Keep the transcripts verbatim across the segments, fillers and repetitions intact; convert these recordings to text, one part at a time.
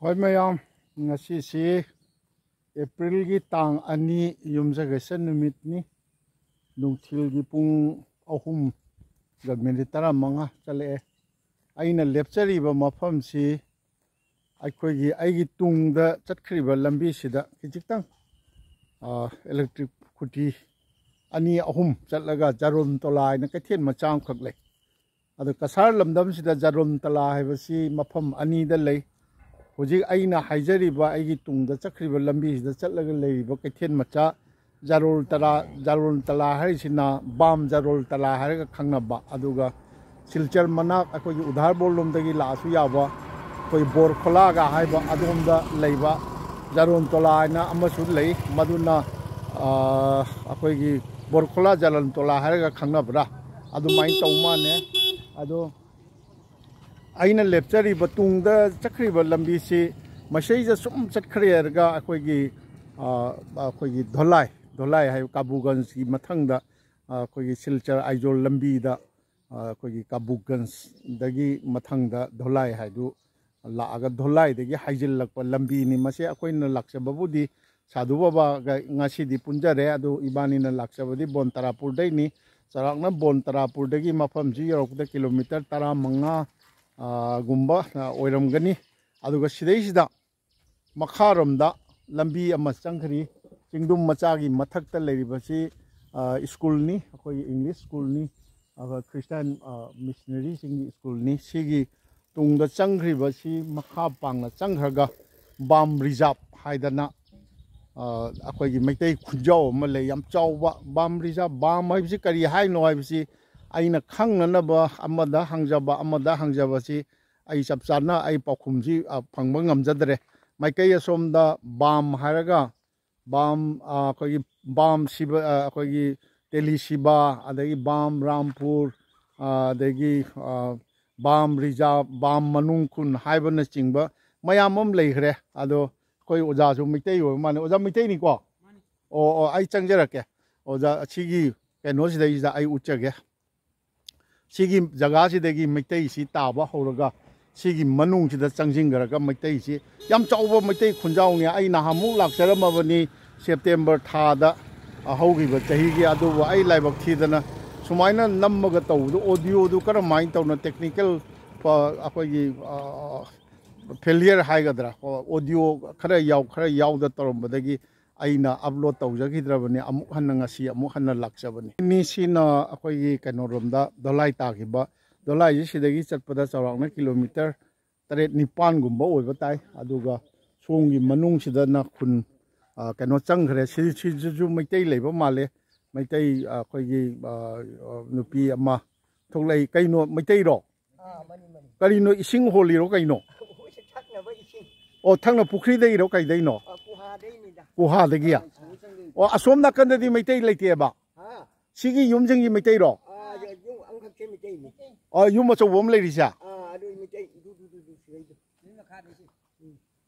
ꯍꯣꯏ ꯃꯌꯥꯝ, ꯉꯁꯤꯁꯤ ꯑꯦꯄ꯭ꯔꯤꯜꯒꯤ ꯇꯥꯡ ꯑꯅꯤ, ꯌꯨꯝꯁꯀꯩꯁ ꯅꯨꯃꯤꯠꯅꯤ꯫ ꯅꯨꯡꯊꯤꯜꯒꯤ ꯄꯨꯡ ꯑꯍꯨꯝꯒ ꯃꯤꯅꯤꯠ ꯇꯔꯥꯃꯉꯥ ꯆꯠꯂꯛꯑꯦ꯫ ꯑꯩꯅ ꯂꯦꯞꯆꯔꯤꯕ ꯃꯐꯝꯁꯤ ꯑꯩꯈꯣꯏꯒꯤ, ꯑꯩꯒꯤ ꯇꯨꯡꯗ ꯆꯠꯈ꯭ꯔꯤꯕ ꯂꯝꯕꯤꯁꯤꯗ ꯈꯤꯖꯤꯛꯇꯪ, ꯑ, ꯏꯂꯦꯛꯇ꯭ꯔꯤꯛ ꯈꯨꯇꯤ ꯑꯅꯤ ꯑꯍꯨꯝ ꯆꯠꯂꯒ ꯖꯥꯔꯣꯟ ꯇꯣꯂꯥ ꯍꯥꯏꯅ ꯀꯩꯊꯦꯜ ꯃꯆꯥ ꯑꯃꯈꯛ ꯂꯩ꯫ ꯑꯗꯣ ꯀꯁꯥꯔ ꯂꯝꯗꯝꯁꯤꯗ ꯖꯥꯔꯣꯟ ꯇꯂꯥ ꯍꯥꯏꯕꯁꯤ ꯃꯐꯝ ꯑꯅꯤꯗ ꯂꯩ꯫ ꯍꯧꯖꯤꯛ ꯑꯩꯅ ꯍꯥꯏꯖꯔꯤꯕ ꯑꯩꯒꯤ ꯇꯨꯡꯗ ꯆꯠꯈ꯭ꯔꯤꯕ ꯂꯝꯕꯤꯁꯤꯗ ꯆꯠꯂꯒ ꯂꯩꯔꯤꯕ ꯀꯩꯊꯦꯜ ꯃꯆꯥ ꯖꯥꯔꯣꯜ ꯇꯂꯥ, ꯖꯥꯔꯣꯜ ꯇꯂꯥ ꯍꯥꯏꯔꯤꯁꯤꯅ ꯕꯥꯝ ꯖꯥꯔꯣꯜ ꯇꯂꯥ ꯍꯥꯏꯔꯒ ꯈꯪꯅꯕ, ꯑꯗꯨꯒ ꯁꯤꯜꯆꯔ ꯃꯅꯥꯛ ꯑꯩꯈꯣꯏꯒꯤ ꯎꯙꯥꯔꯕꯣꯜ ꯂꯣꯝꯗꯒꯤ ꯂꯥꯛꯑꯁꯨ ꯌꯥꯕ, ꯑꯩꯈꯣꯏ ꯕꯣꯔꯈꯣꯂꯥꯒ ꯍꯥꯏꯕ ꯑꯗꯣꯝꯗ ꯂꯩꯕ ꯖꯥꯔꯣꯟ ꯇꯣꯂꯥ ꯍꯥꯏꯅ ꯑꯃꯁꯨ ꯂꯩ꯫ ꯃꯗꯨꯅ, ꯑ, ꯑꯩꯈꯣꯏꯒꯤ ꯕꯣꯔꯈꯣꯂꯥ ꯖꯥꯔꯣꯟ ꯇꯣꯂꯥ ꯍꯥꯏꯔꯒ ꯈꯪꯅꯕ꯭ꯔꯥ? ꯑꯗꯨꯃꯥꯏꯅ ꯇꯧ ꯃꯥꯜꯂꯦ꯫ ꯑꯗꯣ ꯑꯩꯅ ꯂꯦꯞꯆꯔꯤꯕ ꯇꯨꯡꯗ ꯆꯠꯈ꯭ꯔꯤꯕ ꯂꯝꯕꯤꯁꯤ ꯃꯁꯤꯗ ꯁꯨꯝ ꯆꯠꯈ꯭ꯔꯦꯔꯒ ꯑꯩꯈꯣꯏꯒꯤ, ꯑ, ꯑꯩꯈꯣꯏꯒꯤ ꯙꯣꯂꯥꯏ, ꯙꯣꯂꯥꯏ ꯍꯥꯏꯕ ꯀꯥꯕꯨꯒꯟꯖꯀꯤ ꯃꯊꯪꯗ, ꯑ, ꯑꯩꯈꯣꯏꯒꯤ ꯁꯤꯜꯆꯔ ꯑꯥꯏꯖꯣꯜ ꯂꯝꯕꯤꯗ, ꯑ, ꯑꯩꯈꯣꯏꯒꯤ ꯀꯥꯕꯨꯒꯟꯖꯗꯒꯤ ꯃꯊꯪꯗ ꯙꯣꯂꯥꯏ ꯍꯥꯏꯗꯨ ꯂꯥꯛꯑꯒ ꯙꯣꯂꯥꯏꯗꯒꯤ ꯍꯥꯏꯖꯤꯜꯂꯛꯄ ꯂꯝꯕꯤꯅꯤ꯫ ꯃꯁꯤ ꯑꯩꯈꯣꯏꯅ ꯂꯥꯛꯆꯕꯕꯨꯗꯤ ꯁꯥꯙꯨ ꯕꯕꯥꯒ ꯉꯁꯤꯗꯤ ꯄꯨꯟꯖꯔꯦ꯫ ꯑꯗꯨ ꯏꯕꯥꯅꯤꯅ ꯂꯥꯛꯆꯕꯗꯤ ꯕꯣꯟ ꯇꯔꯥꯄꯨꯔꯗꯩꯅꯤ꯫ ꯆꯥꯎꯔꯥꯛꯅ ꯕꯣꯟ ꯇꯔꯥꯄꯨꯔꯗꯒꯤ ꯃꯐꯝꯁꯤ ꯌꯧꯔꯛꯄꯗ ꯀꯤꯂꯣꯃꯤꯇꯔ ꯇꯔꯥꯃꯉꯥ, ꯑ, ꯒꯨꯝꯕ, ꯑ, ꯑꯣꯏꯔꯝꯒꯅꯤ꯫ ꯑꯗꯨꯒ ꯁꯤꯗꯩꯁꯤꯗ ꯃꯈꯥꯔꯣꯝꯗ ꯂꯝꯕꯤ ꯑꯃ ꯆꯪꯈ꯭ꯔꯤ꯫ ꯆꯤꯡꯗꯨꯝ ꯃꯆꯥꯒꯤ ꯃꯊꯛꯇ ꯂꯩꯔꯤꯕꯁꯤ, ꯑ, ꯁ꯭ꯀꯨꯜꯅꯤ, ꯑꯩꯈꯣꯏꯒꯤ ꯏꯪꯂꯤꯁ ꯁ꯭ꯀꯨꯜꯅꯤ꯫ ꯑꯗꯨꯒ ꯈ꯭ꯔꯤꯁꯇꯥꯟ, ꯑ, ꯃꯤꯁꯅꯔꯤꯁꯤꯡꯒꯤ ꯁ꯭ꯀꯨꯜꯅꯤ꯫ ꯁꯤꯒꯤ ꯇꯨꯡꯗ ꯆꯪꯈ꯭ꯔꯤꯕꯁꯤ ꯃꯈꯥ ꯄꯥꯡꯅ ꯆꯪꯈ꯭ꯔꯒ ꯕꯥꯝ ꯔꯤꯖꯥꯕ ꯍꯥꯏꯗꯅ, ꯑ, ꯑꯩꯈꯣꯏꯒꯤ ꯃꯩꯇꯩ ꯈꯨꯟꯖꯥꯎ ꯑꯃ ꯂꯩ, ꯌꯥꯝ ꯆꯥꯎꯕ꯫ ꯕꯥꯝ ꯔꯤꯖꯥꯕ, ꯕꯥꯝ ꯍꯥꯏꯕꯁꯤ ꯀꯔꯤ ꯍꯥꯏꯅꯣ ꯍꯥꯏꯕꯁꯤ ꯑꯩꯅ ꯈꯪꯅꯅꯕ ꯑꯃꯗ ꯍꯪꯖꯕ, ꯑꯃꯗ ꯍꯪꯖꯕꯁꯤ ꯑꯩ ꯆꯞ ꯆꯥꯅ ꯑꯩ ꯄꯥꯎꯈꯨꯝꯁꯤ, ꯑ, ꯐꯪꯕ ꯉꯝꯖꯗ꯭ꯔꯦ꯫ ꯃꯥꯏꯀꯩ ꯑꯁꯣꯝꯗ ꯕꯥꯝ ꯍꯥꯏꯔꯒ ꯕꯥꯝ, ꯑ, ꯑꯩꯈꯣꯏꯒꯤ ꯕꯥꯝ ꯁꯤꯕ, ꯑ, ꯑꯩꯈꯣꯏꯒꯤ ꯇꯦꯂꯤ ꯁꯤꯕꯥ, ꯑꯗꯒꯤ ꯕꯥꯝ ꯔꯥꯝꯄꯨꯔ, ꯑ, ꯑꯗꯒꯤ, ꯑ, ꯕꯥꯝ ꯔꯤꯖꯥꯕ, ꯕꯥꯝ ꯃꯅꯨꯡ ꯈꯨꯟ ꯍꯥꯏꯕꯅꯆꯤꯡꯕ ꯃꯌꯥꯝ ꯑꯃ ꯂꯩꯈ꯭ꯔꯦ꯫ ꯑꯗꯣ ꯑꯩꯈꯣꯏ ꯑꯣꯖꯥꯁꯨ ꯃꯩꯇꯩ ꯑꯣꯏꯕ ꯃꯥꯜꯂꯦ꯫ ꯑꯣꯖꯥ ꯃꯩꯇꯩꯅꯤꯀꯣ? ꯑꯣ, ꯑꯣ, ꯑꯩ ꯆꯪꯖꯔꯛꯀꯦ꯫ ꯑꯣꯖꯥ, ꯑꯁꯤꯒꯤ ꯀꯩꯅꯣꯁꯤꯗꯩꯁꯤꯗ ꯑꯩ ꯎꯠꯆꯒꯦ꯫ ꯁꯤꯒꯤ ꯖꯒꯥꯁꯤꯗꯒꯤ ꯃꯩꯇꯩꯁꯤ ꯇꯥꯕ ꯍꯧꯔꯒ ꯁꯤꯒꯤ ꯃꯅꯨꯡꯁꯤꯗ ꯆꯪꯁꯤꯟꯈ꯭ꯔꯒ ꯃꯩꯇꯩꯁꯤ ꯌꯥꯝ ꯆꯥꯎꯕ ꯃꯩꯇꯩ ꯈꯨꯟꯖꯥꯎꯅꯤ꯫ ꯑꯩ ꯅꯍꯥꯟꯃꯨꯛ ꯂꯥꯛꯆꯔꯝꯃꯕꯅꯤ ꯁꯦꯞꯇꯦꯝꯕꯔ ꯊꯥꯗ, ꯑ, ꯍꯧꯈꯤꯕ ꯆꯍꯤꯒꯤ꯫ ꯑꯗꯨꯕꯨ ꯑꯩ ꯂꯥꯏꯕꯛ ꯊꯤꯗꯅ ꯁꯨꯃꯥꯏꯅ ꯅꯝꯃꯒ ꯇꯧꯕꯗꯣ, ꯑꯣꯗꯤꯑꯣꯗꯨ ꯀꯔꯝꯍꯥꯏꯅ ꯇꯧꯅ ꯇꯦꯛꯅꯤꯀꯦꯜ, ꯑ, ꯑꯩꯈꯣꯏꯒꯤ, ꯑ, ꯐꯦꯂꯤꯌꯔ ꯍꯥꯏꯒꯗ꯭ꯔꯥ, ꯑꯣꯗꯤꯑꯣ ꯈꯔ ꯌꯥꯎ-, ꯈꯔ ꯌꯥꯎꯗ ꯇꯧꯔꯝꯕꯗꯒꯤ ꯑꯩꯅ ꯑꯞꯂꯣꯗ ꯇꯧꯖꯈꯤꯗ꯭ꯔꯕꯅꯤ꯫ ꯑꯃꯨꯛ ꯍꯟꯅ ꯉꯁꯤ ꯑꯃꯨꯛ ꯍꯟꯅ ꯂꯥꯛꯆꯕꯅꯤ꯫ ꯃꯤꯁꯤꯅ ꯑꯩꯈꯣꯏꯒꯤ ꯀꯩꯅꯣꯔꯣꯝꯗ ꯗꯣꯂꯥꯏ ꯇꯥꯈꯤꯕ, ꯗꯣꯂꯥꯏꯁꯤ ꯁꯤꯗꯒꯤ ꯆꯠꯄꯗ ꯆꯥꯎꯔꯥꯛꯅ ꯀꯤꯂꯣꯃꯤꯇꯔ ꯇꯔꯦꯠ ꯅꯤꯄꯥꯟꯒꯨꯝꯕ ꯑꯣꯏꯕ ꯇꯥꯏ꯫ ꯑꯗꯨꯒ ꯁꯣꯝꯒꯤ ꯃꯅꯨꯡꯁꯤꯗꯅ ꯈꯨꯟ, ꯑ, ꯀꯩꯅꯣ ꯆꯪꯈ꯭ꯔꯦ꯫ ꯁꯤ-, ꯁꯤꯁꯤꯁꯨ ꯃꯩꯇꯩ ꯂꯩꯕ ꯃꯥꯜꯂꯦ꯫ ꯃꯩꯇꯩ, ꯑ, ꯑꯩꯈꯣꯏꯒꯤ, ꯑ, ꯑ, ꯅꯨꯄꯤ ꯑꯃ ꯊꯣꯛꯂꯛꯏ꯫ ꯀꯩꯅꯣ, ꯃꯩꯇꯩꯔꯣ? ꯑꯥ, ꯃꯥꯅꯤ, ꯃꯥꯅꯤ꯫ ꯀꯔꯤꯅꯣ, ꯏꯁꯤꯡ ꯍꯣꯜꯂꯤꯔꯣ ꯀꯩꯅꯣ? ꯑꯩꯈꯣꯏꯁꯦ ꯊꯛꯅꯕ ꯏꯁꯤꯡ꯫ ꯑꯣ, ꯊꯛꯅ ꯄꯨꯈ꯭ꯔꯤꯗꯒꯤꯔꯣ ꯀꯩꯗꯩꯅꯣ? ꯑ, ꯒꯨꯍꯥꯗꯩꯅꯤꯗ꯫ ꯒꯨꯍꯥꯗꯒꯤ? ꯑ, ꯁꯤꯗ ꯆꯪꯗꯣꯏꯅꯤ꯫ ꯑꯣ, ꯑꯁꯣꯝ ꯅꯥꯀꯟꯗꯗꯤ ꯃꯩꯇꯩ ꯂꯩꯇꯦꯕ? ꯍꯥ? ꯁꯤꯒꯤ ꯌꯨꯝꯁꯤꯡꯒꯤ ꯃꯩꯇꯩꯔꯣ? ꯑꯥ, ꯌꯨꯝ ꯑꯃꯈꯛꯁꯦ ꯃꯩꯇꯩꯅꯤ꯫ ꯑ, ꯌꯨꯝ ꯑꯆꯧꯕ ꯑꯃ ꯂꯩꯔꯤꯁꯦ? ꯑꯥ, ꯑꯗꯨ ꯃꯩꯇꯩ, ꯏꯗꯨ, ꯗꯨ, ꯗꯨ, ꯗꯨ, ꯁꯤꯗꯩꯗꯣ꯫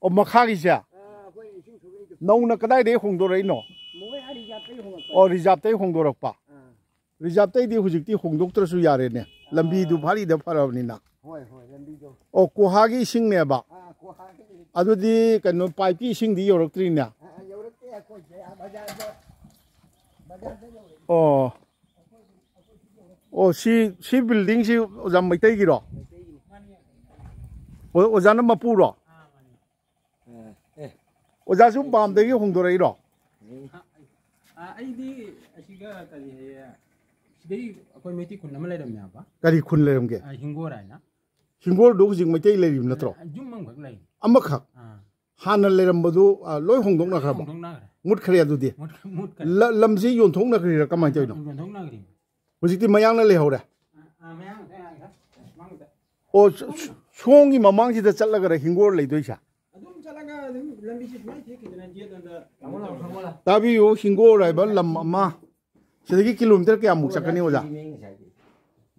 ꯑꯣ, ꯃꯈꯥꯒꯤꯁꯦ? ꯑꯥ, ꯑꯩꯈꯣꯏ ꯏꯁꯤꯡ ꯁꯣꯛꯏꯗꯣ꯫ ꯅꯧꯅ ꯀꯗꯥꯏꯗꯒꯤ ꯍꯣꯡꯗꯣꯔꯛꯏꯅꯣ? ꯃꯣꯏ ꯑꯥ ꯔꯤꯖꯥꯕꯇꯒꯤ ꯍꯣꯡꯉꯛꯄ꯫ ꯑꯣ, ꯔꯤꯖꯥꯕꯇꯒꯤ ꯍꯣꯡꯗꯣꯔꯛꯄ꯫ ꯑꯥ꯫ ꯔꯤꯖꯥꯕꯇꯩꯗꯤ ꯍꯧꯖꯤꯛꯇꯤ ꯍꯣꯡꯗꯣꯛꯇ꯭ꯔꯁꯨ ꯌꯥꯔꯦꯅꯦ, ꯂꯝꯕꯤꯗꯨ ꯐꯥꯔꯤꯗ ꯐꯔꯕꯅꯤꯅ꯫ ꯍꯣꯏ, ꯍꯣꯏ, ꯂꯝꯕꯤꯗꯣ꯫ ꯑꯣ, ꯀꯨꯍꯥꯒꯤ ꯏꯁꯤꯡꯅꯦꯕ? ꯑꯥ, ꯀꯨꯍꯥꯒꯤ꯫ ꯑꯗꯨꯗꯤ ꯀꯩꯅꯣ, ꯄꯥꯏꯞꯀꯤ ꯏꯁꯤꯡꯗꯤ ꯌꯧꯔꯛꯇ꯭ꯔꯤꯅꯦ? ꯑꯥ, ꯌꯧꯔꯛꯇꯦ, ꯑꯩꯈꯣꯏꯁꯦ, ꯑꯥ, ꯕꯖꯥꯔꯗ, ꯕꯖꯥꯔꯗ ꯌꯧꯔꯛꯑꯦ꯫ ꯑꯣ꯫ ꯑꯣ, ꯁꯤ, ꯁꯤ ꯕꯤꯜꯗꯤꯡꯁꯤ ꯑꯣꯖꯥ ꯃꯩꯇꯩꯒꯤꯔꯣ? ꯃꯩꯇꯩꯒꯤꯅꯤ꯫ ꯑꯣ, ꯑꯣꯖꯥꯅ ꯃꯄꯨꯔꯣ? ꯑꯥ, ꯃꯥꯅꯤ꯫ ꯑꯦ꯫ ꯑꯣꯖꯥꯁꯨ ꯄꯥꯝꯗꯒꯤ ꯍꯣꯡꯗꯣꯔꯛꯏꯔꯣ? ꯑ, ꯑꯩꯗꯤ ꯑꯁꯤꯒ ꯀꯔꯤ ꯍꯥꯏꯌꯦ, ꯁꯤꯗꯩ ꯑꯩꯈꯣꯏ ꯃꯩꯇꯩ ꯈꯨꯟ ꯑꯃ ꯂꯩꯔꯝꯃꯦꯕ꯫ ꯀꯔꯤ ꯈꯨꯟ ꯂꯩꯔꯝꯒꯦ? ꯑ, ꯍꯤꯡꯒꯣꯜ ꯍꯥꯏꯅ꯫ ꯍꯤꯡꯒꯣꯜꯗꯨ ꯍꯧꯖꯤꯛ ꯃꯩꯇꯩ ꯂꯩꯔꯤꯕ ꯅꯠꯇ꯭ꯔꯣ? ꯑ, ꯌꯨꯝ ꯑꯃꯈꯛ ꯂꯩ꯫ ꯑꯃꯈꯛ? ꯑꯥ꯫ ꯍꯥꯟꯅ ꯂꯩꯔꯝꯕꯗꯨ, ꯑ, ꯂꯣꯏ ꯍꯣꯡꯗꯣꯛꯅꯈ꯭ꯔꯕꯣ? ꯍꯣꯡꯗꯣꯛꯅꯈ꯭ꯔꯦ꯫ ꯃꯨꯠꯈ꯭ꯔꯦ ꯑꯗꯨꯗꯤ? ꯃꯨꯠ-, ꯃꯨꯠꯈ꯭ꯔꯦ꯫ ꯂ-, ꯂꯝꯁꯤ ꯌꯣꯟꯊꯣꯛꯅꯈ꯭ꯔꯤꯔꯥ ꯀꯃꯥꯏꯅ ꯇꯧꯔꯤꯅꯣ? ꯌꯣꯟꯊꯣꯛꯅꯈ꯭ꯔꯦ꯫ ꯍꯧꯖꯤꯛꯇꯤ ꯃꯌꯥꯡꯅ ꯂꯩꯍꯧꯔꯦ? ꯑ, ꯑ, ꯃꯌꯥꯡ ꯂꯩꯍꯧꯔꯦ꯫ ꯃꯥꯡꯗ꯫ ꯑꯣ, ꯁ-, ꯁ-, ꯁꯣꯝꯒꯤ ꯃꯃꯥꯡꯁꯤꯗ ꯆꯠꯂꯒꯔ ꯍꯤꯡꯒꯣꯜ ꯂꯩꯗꯣꯏꯁꯦ? ꯑꯗꯨꯝ ꯆꯠꯂꯒ ꯑꯗꯨꯝ ꯂꯝꯕꯤꯁꯦ ꯁꯨꯃꯥꯏꯅ ꯊꯦꯛꯈꯤꯗꯅ ꯌꯦꯠꯂꯣꯝꯗ ꯀꯩꯅꯣ ꯇꯧꯔꯒ꯫ ꯇꯥꯕꯤꯌꯨ, ꯍꯤꯡꯒꯣꯜ ꯍꯥꯏꯕ ꯂꯝ ꯑꯃ, ꯁꯤꯗꯒꯤ ꯀꯤꯂꯣꯃꯤꯇꯔ ꯀꯌꯥꯃꯨꯛ ꯆꯠꯀꯅꯤ, ꯑꯣꯖꯥ?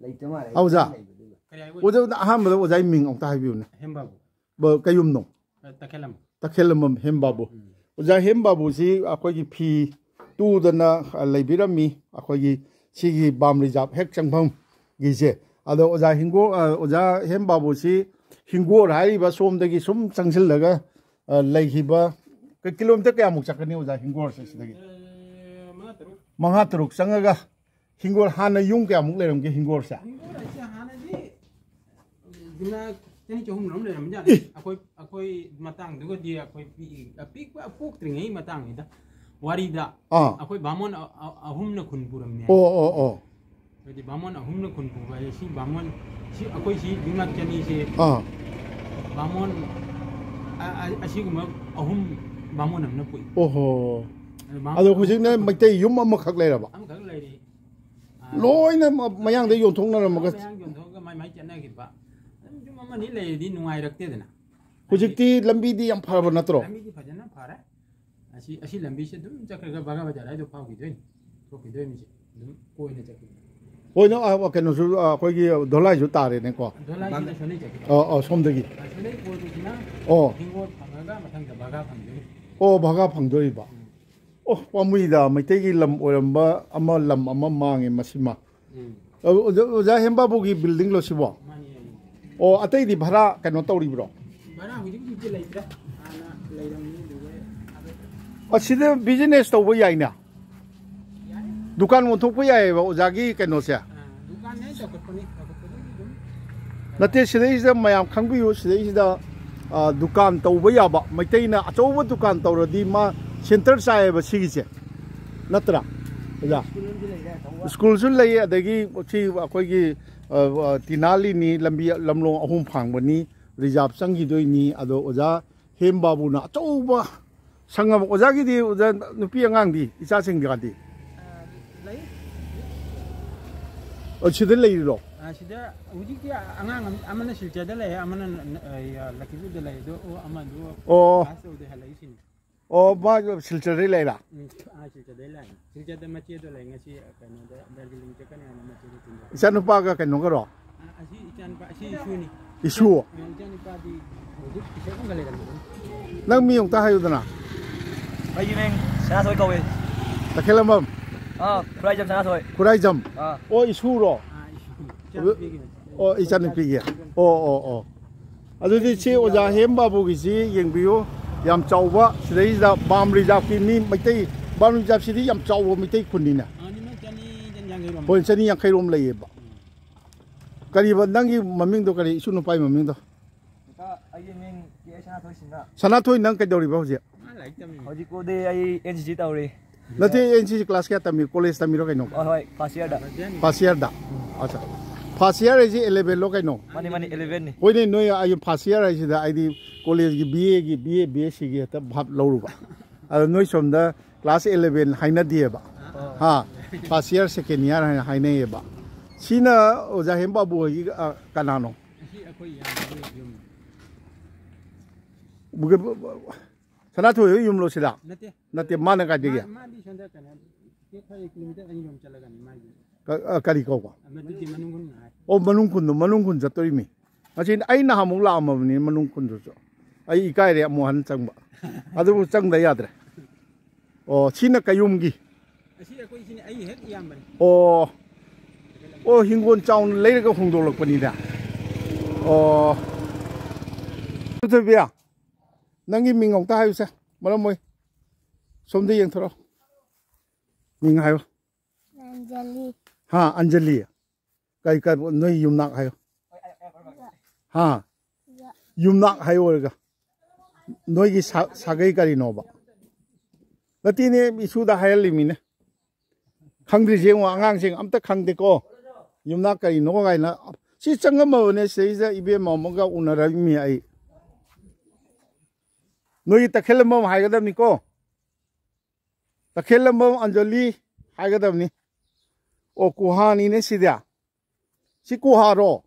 ꯂꯩꯇ ꯃꯥꯜꯂꯦ꯫ ꯑꯣꯖꯥ꯫ ꯂꯩꯕꯗꯨꯒ꯫ ꯀꯔꯤ ꯍꯥꯏꯕ? ꯑꯣꯖꯥ, ꯑꯍꯥꯟꯕꯗ ꯑꯣꯖꯥꯒꯤ ꯃꯤꯡ ꯑꯃꯨꯛꯇ ꯍꯥꯏꯕꯤꯌꯨꯅꯦ꯫ ꯍꯦꯝꯕꯥꯕꯨ꯫ ꯕ-, ꯀꯩ ꯌꯨꯝꯅꯣ? ꯑ, ꯇꯈꯦꯜꯂꯝ꯫ ꯇꯈꯦꯜꯂꯝꯕꯝ ꯍꯦꯝꯕꯥꯕꯨ꯫ ꯎꯝ꯫ ꯑꯣꯖꯥ ꯍꯦꯝꯕꯥꯕꯨꯁꯤ ꯑꯩꯈꯣꯏꯒꯤ ꯐꯤ ꯇꯨꯗꯅ, ꯑ, ꯂꯩꯕꯤꯔꯝꯃꯤ, ꯑꯩꯈꯣꯏꯒꯤ ꯁꯤꯒꯤ ꯕꯥꯝ ꯔꯤꯖꯥꯕ ꯍꯦꯛ ꯆꯪꯐꯝꯒꯤꯁꯦ꯫ ꯑꯗꯣ ꯑꯣꯖꯥ ꯍꯤꯡꯒꯣꯜ, ꯑ, ꯑꯣꯖꯥ ꯍꯦꯝꯕꯥꯕꯨꯁꯤ ꯍꯤꯡꯒꯣꯜ ꯍꯥꯏꯔꯤꯕ ꯁꯣꯝꯗꯒꯤ ꯁꯨꯝ ꯆꯪꯁꯤꯜꯂꯒ, ꯑ, ꯂꯩꯈꯤꯕ ꯀ-, ꯀꯤꯂꯣꯃꯤꯇꯔ ꯀꯌꯥꯃꯨꯛ ꯆꯠꯀꯅꯤ, ꯑꯣꯖꯥ, ꯍꯤꯡꯒꯣꯜꯁꯦ ꯁꯤꯗꯒꯤ? ꯑꯦ, ꯃꯉꯥ ꯇꯔꯨꯛ꯫ ꯃꯉꯥ ꯇꯔꯨꯛ ꯆꯪꯉꯒ ꯍꯤꯡꯒꯣꯜ, ꯍꯥꯟꯅ ꯌꯨꯝ ꯀꯌꯥꯃꯨꯛ ꯂꯩꯔꯝꯒꯦ ꯍꯤꯡꯒꯣꯜꯁꯦ? ꯍꯤꯡꯒꯣꯜ ꯍꯥꯏꯁꯦ ꯍꯥꯟꯅꯗꯤ ꯌꯨꯝꯅꯥꯛ ꯆꯅꯤ ꯆꯍꯨꯝ ꯂꯣꯝ ꯂꯩꯔꯝꯕꯖꯥꯠꯅꯤ꯫ ꯏ! ꯑꯩꯈꯣꯏ, ꯑꯩꯈꯣꯏ ꯃꯇꯥꯡꯗꯨꯒꯗꯤ ꯑꯩꯈꯣꯏ ꯄꯤꯛꯏ-, ꯑꯄꯤꯛꯄ ꯄꯣꯛꯇ꯭ꯔꯤꯉꯩ ꯃꯇꯥꯡꯅꯤꯗ꯫ ꯋꯥꯔꯤꯗ ꯑꯥ꯫ ꯑꯩꯈꯣꯏ ꯕꯥꯃꯣꯟ ꯑ-, ꯑ-, ꯑꯍꯨꯝꯅ ꯈꯨꯟ ꯄꯨꯔꯝꯃꯦ꯫ ꯑꯣ, ꯑꯣ, ꯑꯣ꯫ ꯍꯥꯏꯗꯤ ꯕꯥꯃꯣꯟ ꯑꯍꯨꯝꯅ ꯈꯨꯟ ꯄꯨꯕ ꯍꯥꯏꯁꯦ ꯁꯤ ꯕꯥꯃꯣꯟ, ꯁꯤ ꯑꯩꯈꯣꯏ ꯁꯤ ꯌꯨꯝꯅꯥꯛ ꯆꯅꯤꯁꯦ ꯑꯥ꯫ ꯕꯥꯃꯣꯟ ꯑ-, ꯑ-, ꯑꯁꯤꯒꯨꯝꯕ ꯑꯍꯨꯝ ꯕꯥꯃꯣꯟ ꯑꯃꯅ ꯄꯨꯏ꯫ ꯑꯣꯍꯣ꯫ ꯑꯗꯣ ꯕꯥꯃꯣꯟ ꯑꯗꯣ ꯍꯧꯖꯤꯛꯅ ꯑꯍꯨꯝꯅ ꯃꯩꯇꯩ ꯌꯨꯝ ꯑꯃꯈꯛ ꯂꯩꯔꯕ? ꯑꯃꯈꯛ ꯂꯩꯔꯤ꯫ ꯑ, ꯂꯣꯏꯅ ꯃ-, ꯃꯌꯥꯡꯗ ꯌꯣꯟꯊꯣꯛꯅꯔꯝꯃꯒ? ꯃꯌꯥꯡ ꯌꯣꯟꯊꯣꯛꯑꯒ ꯃꯥꯏ ꯃꯥꯏ ꯆꯠꯅꯈꯤꯕ꯫ ꯑꯗꯨꯝ ꯌꯨꯝ ꯑꯃꯅꯤ ꯂꯩꯔꯗꯤ ꯅꯨꯡꯉꯥꯏꯔꯛꯇꯦꯗꯅ꯫ ꯍꯧꯖꯤꯛꯇꯤ ꯂꯝꯕꯤꯗꯤ ꯌꯥꯝ ꯐꯔꯕ ꯅꯠꯇ꯭ꯔꯣ? ꯂꯝꯕꯤꯗꯤ ꯐꯖꯅ ꯐꯔꯦ꯫ ꯑꯁꯤ, ꯑꯁꯤ ꯂꯝꯕꯤꯁꯦ ꯑꯗꯨꯝ ꯆꯠꯈ꯭ꯔꯒ ꯕꯒꯥ ꯕꯖꯥꯔ ꯍꯥꯏꯗꯣ ꯐꯥꯎꯈꯤꯗꯣꯏꯅꯤ꯫ ꯊꯣꯛꯈꯤꯗꯣꯏꯅꯤꯁꯦ꯫ ꯑꯗꯨꯝ ꯀꯣꯏꯅ ꯆꯠꯈꯤꯗꯣꯏꯅꯤ꯫ ꯀꯣꯏꯅ, ꯑ, ꯀꯩꯅꯣꯁꯨ, ꯑ, ꯑꯩꯈꯣꯏꯒꯤ ꯙꯣꯂꯥꯏꯁꯨ ꯇꯥꯔꯦꯅꯦꯀꯣ꯫ ꯙꯣꯂꯥꯏꯁꯤꯅ ꯁꯣꯝꯗꯩ ꯆꯠꯈꯤꯗꯣꯏꯅꯤ꯫ ꯑ, ꯑ, ꯁꯣꯝꯗꯒꯤ꯫ ꯑ, ꯁꯣꯝꯗꯩ ꯀꯣꯏꯕꯁꯤꯅ ꯑꯣ꯫ ꯍꯤꯡꯒꯣꯜ ꯐꯪꯉꯒ ꯃꯊꯪꯗ ꯕꯒꯥ ꯐꯪꯗꯣꯏꯅꯤ꯫ ꯑꯣ, ꯚꯒꯥ ꯐꯪꯗꯣꯔꯤꯕ꯫ ꯎꯝ꯫ ꯑꯣ, ꯄꯥꯝꯃꯨꯏꯗ, ꯃꯩꯇꯩꯒꯤ ꯂꯝ ꯑꯣꯏꯔꯝꯕ ꯑꯃ, ꯂꯝ ꯑꯃ ꯃꯥꯡꯉꯦ ꯃꯁꯤꯃ꯫ ꯎꯝ꯫ ꯑꯣ, ꯑꯣꯖꯥ, ꯑꯣꯖꯥ ꯍꯦꯝꯕꯥꯕꯨꯒꯤ building ꯂꯣ ꯁꯤꯕꯣ? ꯃꯥꯅꯤ, ꯃꯥꯅꯤ꯫ ꯑꯣ, ꯑꯇꯩꯗꯤ ꯚꯔꯥ ꯀꯩꯅꯣ ꯇꯧꯔꯤꯕ꯭ꯔꯣ? ꯚꯔꯥ ꯍꯧꯖꯤꯛ ꯍꯧꯖꯤꯛꯇꯤ ꯂꯩꯇ꯭ꯔꯦ꯫ ꯍꯥꯟꯅ ꯂꯩꯔꯝꯃꯤ ꯑꯗꯨꯒ ꯑꯗꯨ ꯑꯁꯤꯗ business ꯇꯧꯕ ꯌꯥꯏꯅ? ꯌꯥꯏ꯫ ꯗꯨꯀꯥꯟ ꯑꯣꯟꯊꯣꯛꯄ ꯌꯥꯏꯑꯕ ꯑꯣꯖꯥꯒꯤ ꯀꯩꯅꯣꯁꯦ? ꯑꯥ, ꯗꯨꯀꯥꯟꯅꯦ ꯆꯥꯎꯈꯠꯄꯅꯤ, ꯆꯥꯎꯈꯠꯄꯗꯒꯤ ꯑꯗꯨꯝ ꯅꯠꯇꯦ, ꯁꯤꯗꯩꯁꯤꯗ ꯃꯌꯥꯝ ꯈꯪꯕꯤꯌꯨ, ꯁꯤꯗꯩꯁꯤꯗ, ꯑ, ꯗꯨꯀꯥꯟ ꯇꯧꯕ ꯌꯥꯕ, ꯃꯩꯇꯩꯅ ꯑꯆꯧꯕ ꯗꯨꯀꯥꯟ ꯇꯧꯔꯗꯤ ꯃꯥ center ꯆꯥꯏꯌꯦꯕ ꯁꯤꯒꯤꯁꯦ, ꯅꯠꯇ꯭ꯔꯥ ꯑꯣꯖꯥ? ꯁ꯭ꯀꯨꯜ ꯑꯃꯗꯤ ꯂꯩꯔꯦ, ꯑꯆꯧꯕ꯫ ꯁ꯭ꯀꯨꯜꯁꯨ ꯂꯩ, ꯑꯗꯒꯤ ꯁꯤ ꯑꯩꯈꯣꯏꯒꯤ, ꯑ, ꯑ, ꯇꯤꯅꯥꯂꯤꯅꯤ, ꯂꯝꯕꯤ, ꯂꯝꯂꯣꯡ ꯑꯍꯨꯝ ꯐꯥꯡꯕꯅꯤ, reserve ꯆꯪꯈꯤꯗꯣꯏꯅꯤ꯫ ꯑꯗꯣ ꯑꯣꯖꯥ ꯍꯦꯝꯕꯥꯕꯨꯅ ꯑꯆꯧꯕ ꯁꯪꯉꯝ, ꯑꯣꯖꯥꯒꯤꯗꯤ, ꯑꯣꯖꯥ, ꯅꯨꯄꯤ ꯑꯉꯥꯡꯗꯤ, ꯏꯆꯥꯁꯤꯡꯒꯗꯤ? ꯑ, ꯂꯩ꯫ ꯑꯣ, ꯁꯤꯗ ꯂꯩꯔꯤꯔꯣ? ꯑ, ꯁꯤꯗ ꯍꯧꯖꯤꯛꯇꯤ ꯑꯉꯥꯡ ꯑꯃ-, ꯑꯃꯅ ꯁꯤꯜꯆꯔꯗ ꯂꯩ, ꯑꯃꯅ ꯅ-, ꯅ-, ꯑ, ꯂꯛꯈꯤꯄꯨꯔꯗ ꯂꯩ, ꯑꯗꯣ, ꯑꯣ, ꯑꯃꯗꯨ ꯑꯣ꯫ ꯀ꯭ꯂꯥꯁ ꯇꯧꯗꯦ, ꯍꯜꯂꯛꯏꯁꯤꯅꯤ꯫ ꯑꯣ, ꯃꯥ ꯁꯤꯜꯆꯔꯗꯩ ꯂꯩꯔꯥ? ꯎꯝ, ꯑꯥ, ꯁꯤꯜꯆꯔꯗꯩ ꯂꯥꯛꯏꯅꯤ꯫ ꯁꯤꯜꯆꯔꯗ ꯃꯆꯦꯗꯣ ꯂꯩ, ꯉꯁꯤ ꯀꯩꯅꯣꯗ ꯗꯥꯔꯖꯤꯂꯤꯡ ꯆꯠꯀꯅꯤ ꯍꯥꯏꯅ ꯃꯆꯦꯗꯣ ꯊꯤꯟꯗꯣꯔꯛꯑꯦ꯫ ꯏꯆꯥꯅꯨꯄꯥꯒ ꯀꯩꯅꯣꯒꯔꯣ? ꯑ, ꯑꯁꯤ ꯏꯆꯥꯅꯨꯄꯥ, ꯑꯁꯤ ꯏꯁꯨꯅꯤ꯫ ꯏꯁꯨ? ꯑ, ꯏꯆꯥꯅꯨꯄꯥꯗꯤ ꯍꯧꯖꯤꯛ ꯇꯤꯁꯔꯠ ꯑꯃꯒ ꯂꯩꯔꯝꯕꯗꯨꯅꯤ꯫ ꯅꯪ ꯃꯤ ꯑꯃꯨꯛꯇ ꯍꯥꯏꯌꯨꯗꯅ꯫ ꯑꯩꯒꯤ ꯃꯤꯡ ꯁꯅꯥꯊꯣꯏ ꯀꯧꯏ꯫ ꯇꯈꯦꯜꯂꯝꯕꯝ? ꯑꯥ, ꯈꯨꯔꯥꯏꯖꯝ ꯁꯅꯥꯊꯣꯏ꯫ ꯈꯨꯔꯥꯏꯖꯝ? ꯑꯥ꯫ ꯑꯣ, ꯏꯁꯨꯔꯣ? ꯑꯥ, ꯏꯁꯨ꯫ ꯏꯆꯥꯅꯨꯄꯤꯒꯤ ꯃꯆꯦ꯫ ꯑꯣ, ꯏꯆꯥꯅꯨꯄꯤꯒꯤ꯫ ꯑꯣ, ꯑꯣ, ꯑꯣ꯫ ꯑꯗꯨꯗꯤ ꯁꯤ ꯑꯣꯖꯥ ꯍꯦꯝ ꯕꯥꯕꯨꯒꯤꯁꯤ ꯌꯦꯡꯕꯤꯌꯨ꯫ ꯌꯥꯝ ꯆꯥꯎꯕ, ꯁꯤꯗꯩꯁꯤꯗ ꯕꯥꯝ ꯔꯤꯖꯥꯕꯀꯤ ꯃꯤ ꯃꯩꯇꯩ, ꯕꯥꯝ ꯔꯤꯖꯥꯕꯁꯤꯗꯤ ꯌꯥꯝ ꯆꯥꯎꯕ ꯃꯩꯇꯩ ꯈꯨꯟꯅꯤꯅꯦ꯫ ꯑꯥ, ꯃꯤ ꯃꯣꯏ ꯆꯅꯤ, ꯆꯅꯤ ꯌꯥꯡꯈꯩꯔꯣꯝ꯫ ꯍꯣꯏ, ꯆꯅꯤ ꯌꯥꯡꯈꯩꯔꯣꯝ ꯂꯩꯌꯦꯕ꯫ ꯀꯔꯤꯕ ꯅꯪꯒꯤ ꯃꯃꯤꯡꯗꯣ, ꯀꯔꯤ, ꯏꯁꯨ ꯅꯨꯄꯥꯒꯤ ꯃꯃꯤꯡꯗꯣ? ꯀꯀꯥ, ꯑꯩꯒꯤ ꯃꯤꯡ ꯀꯦ ꯁꯅꯥꯊꯣꯏ ꯁꯤꯡꯍ꯫ ꯁꯅꯥꯊꯣꯏ, ꯅꯪ ꯀꯩꯗꯧꯔꯤꯕ ꯍꯧꯖꯤꯛ? ꯃꯥ ꯂꯥꯏꯔꯤꯛ ꯇꯝꯃꯤ꯫ ꯍꯧꯖꯤꯛꯄꯨꯗꯤ ꯑꯩ ꯑꯦꯟ ꯁꯤ ꯁꯤ ꯇꯧꯔꯤ꯫ ꯅꯠꯇꯦ, ꯑꯦꯟ ꯁꯤ ꯁꯤ ꯀ꯭ꯂꯥꯁ ꯀꯌꯥ ꯇꯝꯃꯤ? ꯀꯣꯂꯦꯖ ꯇꯝꯃꯤꯔꯣ ꯀꯩꯅꯣ? ꯍꯣꯏ, ꯍꯣꯏ, ꯐꯥꯔꯁ ꯏꯌꯥꯔꯗ꯫ ꯐꯥꯔꯁ ꯏꯌꯥꯔꯗ? ꯑꯠꯆꯥ꯫ ꯐꯥꯔꯁ ꯏꯌꯥꯔ ꯍꯥꯏꯁꯦ ꯑꯦꯂꯦꯚꯦꯟꯂꯣ ꯀꯩꯅꯣ? ꯃꯥꯅꯤ, ꯃꯥꯅꯤ, ꯑꯦꯂꯦꯚꯦꯟꯅꯤ꯫ ꯍꯣꯏꯅꯦ, ꯅꯣꯏ ꯑꯩ ꯐꯥꯔꯁ ꯏꯌꯥꯔ ꯍꯥꯏꯁꯤꯗ ꯑꯩꯗꯤ ꯀꯣꯂꯦꯖꯀꯤ ꯕꯤ ꯑꯦꯒꯤ, ꯕꯤ ꯑꯦ, ꯕꯤ ꯑꯦꯁ ꯁꯤꯒꯤ ꯍꯦꯛꯇ ꯚꯥꯞ ꯂꯧꯔꯨꯕ꯫ ꯑꯗꯣ ꯅꯣꯏ ꯁꯣꯝꯗ ꯀ꯭ꯂꯥꯁ ꯑꯦꯂꯦꯚꯦꯟ ꯍꯥꯏꯅꯗꯦꯕ꯫ ꯑꯣ꯫ ꯍꯥ? ꯐꯥꯔꯁ ꯏꯌꯥꯔ, ꯁꯦꯀꯦꯟ ꯏꯌꯥꯔ ꯍꯥꯏꯅ ꯍꯥꯏꯅꯩꯌꯦꯕ꯫ ꯁꯤꯅ ꯑꯣꯖꯥ ꯍꯦꯝ ꯕꯥꯕꯨ ꯍꯣꯏꯒꯤ, ꯑ, ꯀꯅꯥꯅꯣ? ꯑꯁꯤ ꯑꯩꯈꯣꯏ ꯏꯌꯥꯝꯕꯒꯤ ꯌꯨꯝ꯫ ꯁꯅꯥꯊꯣꯏ ꯍꯣꯏ ꯌꯨꯝꯂꯣ ꯁꯤꯗ? ꯅꯠꯇꯦ꯫ ꯅꯠꯇꯦ, ꯃꯥꯅ ꯀꯥꯏꯗꯒꯤ? ꯃꯥ-, ꯃꯥꯗꯤ ꯁꯣꯝꯗ ꯀꯩꯅꯣ, ꯀꯦꯛ ꯈꯔ ꯀꯤꯂꯣꯃꯤꯇꯔ ꯑꯅꯤ ꯔꯣꯝ ꯆꯠꯂꯒꯅꯤ ꯃꯥꯒꯤ꯫ ꯀ-, ꯑ, ꯀꯔꯤ ꯀꯧꯕ? ꯃꯗꯨꯗꯤ ꯃꯅꯨꯡ ꯍꯨꯟ ꯍꯥꯏ꯫ ꯑꯣ, ꯃꯅꯨꯡ ꯈꯨꯟꯗꯣ, ꯃꯅꯨꯡ ꯈꯨꯟ ꯆꯠꯇꯣꯔꯤꯃꯤ꯫ ꯑꯁꯤ ꯑꯩ ꯅꯍꯥꯟꯃꯨꯛ ꯂꯥꯛꯑꯝꯃꯕꯅꯤ ꯃꯅꯨꯡ ꯈꯨꯟꯗꯨꯁꯨ꯫ ꯑꯩ ꯏꯀꯥꯏꯔꯦ ꯑꯃꯨꯛ ꯍꯟꯅ ꯆꯪꯕ꯫ ꯑꯗꯨꯕꯨ ꯆꯪꯗ ꯌꯥꯗ꯭ꯔꯦ꯫ ꯑꯣ, ꯁꯤꯅ ꯀꯌꯨꯝꯒꯤ? ꯑꯁꯤ ꯑꯩꯈꯣꯏ ꯁꯤꯅꯤ, ꯑꯩ ꯍꯦꯛ ꯏꯌꯥꯝꯕꯅꯤ꯫ ꯑꯣ꯫ ꯑꯣ, ꯍꯤꯡꯒꯣꯜ ꯆꯥꯎꯅ ꯂꯩꯔꯒ ꯍꯣꯡꯗꯣꯛꯂꯛꯄꯅꯤꯗ꯫ ꯑꯣ꯫ ꯊꯣꯏꯕꯤ, ꯅꯪꯒꯤ ꯃꯤꯡ ꯑꯃꯨꯛꯇ ꯍꯥꯏꯌꯨꯁꯦ, ꯃꯔꯝ ꯑꯣꯏ꯫ ꯁꯣꯝꯗ ꯌꯦꯡꯊꯣꯔꯛꯑꯣ꯫ ꯃꯤꯡ ꯍꯥꯏꯌꯣ꯫ ꯑꯟꯖꯂꯤ꯫ ꯍꯥ, ꯑꯟꯖꯂꯤ꯫ ꯀꯔꯤ, ꯀꯔꯤ, ꯅꯣꯏ ꯌꯨꯝꯅꯥꯛ ꯍꯥꯏꯌꯣ꯫ ꯍꯥ? ꯌꯨꯝꯅꯥꯛ ꯍꯥꯏꯌꯣ ꯑꯣꯏꯔꯒ꯫ ꯅꯣꯏꯒꯤ ꯁꯥ-, ꯁꯥꯒꯩ ꯀꯔꯤꯅꯣꯕ? ꯅꯠꯇꯦꯅꯦ, ꯏꯁꯨꯗ ꯍꯥꯏꯍꯜꯂꯤꯃꯤꯅꯦ꯫ ꯈꯪꯗ꯭ꯔꯤꯁꯦ ꯌꯦꯡꯉꯣ, ꯑꯉꯥꯡꯁꯤꯡ ꯑꯝꯇ ꯈꯪꯗꯦꯀꯣ꯫ ꯌꯨꯝꯅꯥꯛ ꯀꯔꯤꯅꯣ ꯀꯥꯏꯅ꯫ ꯁꯤ ꯆꯪꯉꯝꯃꯕꯅꯦ, ꯁꯤꯗꯩꯁꯤꯗ ꯏꯕꯦꯝꯃ ꯑꯃꯒ ꯎꯅꯔꯝꯃꯤ ꯑꯩ꯫ ꯅꯣꯏꯒꯤ ꯇꯈꯦꯜꯂꯝꯕꯝ ꯍꯥꯏꯒꯗꯕꯅꯤꯀꯣ꯫ ꯇꯈꯦꯜꯂꯝꯕꯝ ꯑꯟꯖꯂꯤ ꯍꯥꯏꯒꯗꯕꯅꯤ꯫ ꯑꯣ, ꯀꯨꯍꯥꯅꯤꯅꯦ ꯁꯤꯗꯤ꯫ ꯁꯤ ꯀꯨꯍꯥꯔꯣ?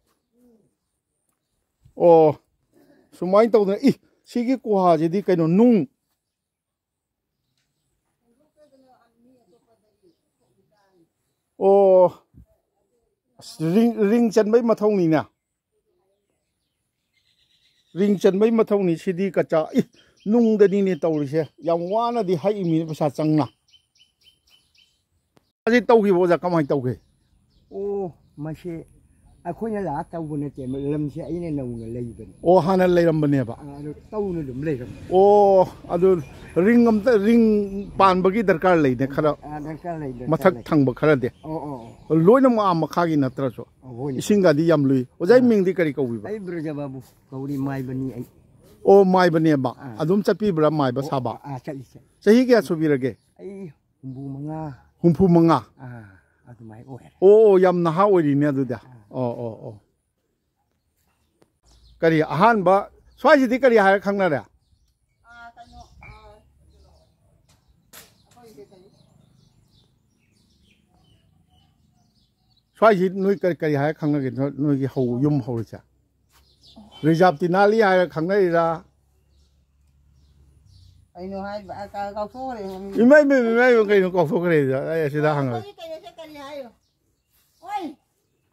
ꯑꯣ, ꯁꯨꯃꯥꯏꯅ ꯇꯧꯗꯅ, ꯏ, ꯁꯤꯒꯤ ꯀꯨꯍꯥꯁꯤꯗꯤ ꯀꯩꯅꯣ, ꯅꯨꯡ꯫ ꯑꯣ, ꯑꯁ, ꯔꯤꯡ, ꯔꯤꯡ ꯆꯟꯕꯩ ꯃꯊꯧꯅꯤꯅꯦ꯫ ꯔꯤꯡ ꯆꯟꯕꯩ ꯃꯊꯧꯅꯤ ꯁꯤꯗꯤ ꯀꯆꯥ꯫ ꯏ, ꯅꯨꯡꯗꯅꯤꯅꯦ ꯇꯧꯔꯤꯁꯦ꯫ ꯌꯥꯝ ꯋꯥꯅꯗꯤ ꯍꯛꯏꯃꯤꯅꯦ ꯄꯩꯁꯥ ꯆꯪꯅ꯫ ꯑꯁꯤ ꯇꯧꯈꯤꯕ ꯑꯣꯖꯥ ꯀꯃꯥꯏꯅ ꯇꯧꯒꯦ? ꯑꯣ, ꯃꯁꯤ ꯑꯩꯈꯣꯏꯅ ꯂꯥꯛꯑ ꯇꯧꯕ ꯅꯠꯇꯦ, ꯂꯝꯁꯦ ꯑꯩꯅ ꯅꯧꯅ ꯂꯩꯕꯅꯤ꯫ ꯑꯣ, ꯍꯥꯟꯅ ꯂꯩꯔꯝꯕꯅꯦꯕ꯫ ꯑꯗꯨ ꯇꯧꯅ ꯑꯗꯨꯝ ꯂꯩꯔꯝꯃꯦ꯫ ꯑꯣ, ꯑꯗꯨ ꯔꯤꯡ ꯑꯝꯇ, ꯔꯤꯡ ꯄꯥꯟꯕꯒꯤ ꯗꯔꯀꯥꯔ ꯂꯩꯅꯦ ꯈꯔ꯫ ꯑꯥ, ꯗꯔꯀꯥꯔ ꯂꯩ, ꯗꯔꯀꯥꯔ ꯃꯊꯛ ꯂꯩ꯫ ꯊꯪꯕ ꯈꯔꯗꯤ꯫ ꯑꯣ, ꯑꯣ, ꯑꯣ꯫ ꯂꯣꯏꯅꯃꯛ ꯑꯥ ꯃꯈꯥꯒꯤ ꯅꯠꯇ꯭ꯔꯁꯨ꯫ ꯑꯣ, ꯍꯣꯏꯅꯦ꯫ ꯏꯁꯤꯡꯒꯗꯤ ꯌꯥꯝ ꯂꯨꯏ꯫ ꯑꯣꯖꯥꯒꯤ ꯃꯤꯡꯗꯤ ꯀꯔꯤ ꯀꯧꯕꯤꯕ? ꯑꯩ ꯕ꯭ꯔꯖꯕꯥꯕꯨ ꯀꯧꯔꯤ, ꯃꯥꯏꯕꯅꯤ ꯑꯩ꯫ ꯑꯣ, ꯃꯥꯏꯕꯅꯦꯕ꯫ ꯑꯥ꯫ ꯑꯗꯨꯝ ꯆꯠꯄꯤꯕ꯭ꯔꯥ ꯃꯥꯏꯕ ꯁꯥꯕ? ꯑꯥ, ꯆꯠꯂꯤ, ꯆꯠꯂꯤ꯫ ꯆꯍꯤ ꯀꯌꯥ ꯁꯨꯕꯤꯔꯒꯦ? ꯑꯩ ꯍꯨꯝꯐꯨ ꯃꯉꯥ꯫ ꯍꯨꯝꯐꯨ ꯃꯉꯥ꯫ ꯑꯥ, ꯑꯗꯨꯃꯥꯏꯅ ꯑꯣꯏꯔꯦ꯫ ꯑꯣ, ꯑꯣ, ꯌꯥꯝ ꯅꯍꯥ ꯑꯣꯏꯔꯤꯅꯦ ꯑꯗꯨꯗꯤ꯫ ꯑꯣ, ꯑꯣ, ꯑꯣ꯫ ꯀꯔꯤ ꯑꯍꯥꯟꯕ ꯁ꯭ꯋꯥꯏꯁꯤꯗꯤ ꯀꯔꯤ ꯍꯥꯏꯔ ꯈꯪꯅꯔꯦ? ꯑꯥ, ꯀꯩꯅꯣ, ꯑꯥ, ꯑꯩꯈꯣꯏꯒꯤ ꯀꯔꯤ? ꯁ꯭ꯋꯥꯏꯁꯤ ꯅꯣꯏ ꯀꯔꯤ, ꯀꯔꯤ ꯍꯥꯏꯔ ꯈꯪꯅꯒꯦ? ꯅꯣꯏ, ꯅꯣꯏꯒꯤ ꯍꯧ-, ꯌꯨꯝ ꯍꯧꯔꯤꯁꯦ? ꯔꯤꯖꯥꯕ ꯇꯤꯅꯥꯂꯤ ꯍꯥꯏꯔ ꯈꯪꯅꯔꯤꯔꯥ? ꯀꯩꯅꯣ ꯍꯥꯏꯕ? ꯑꯥ, ꯀꯥ-, ꯀꯥꯎꯊꯣꯛꯈ꯭ꯔꯦ ꯃꯃꯤꯡ꯫ ꯏꯃꯥ, ꯏꯃꯥ, ꯏꯃꯥ, ꯏꯃꯥ, ꯀꯩꯅꯣ ꯀꯥꯎꯊꯣꯛꯈ꯭ꯔꯦ? ꯑꯩ ꯑꯁꯤꯗ ꯍꯪꯉꯒꯦ꯫ ꯑꯩꯈꯣꯏꯒꯤ ꯀꯩꯅꯣꯁꯦ ꯀꯔꯤ ꯍꯥꯏꯌꯣ? ꯑꯣꯏ,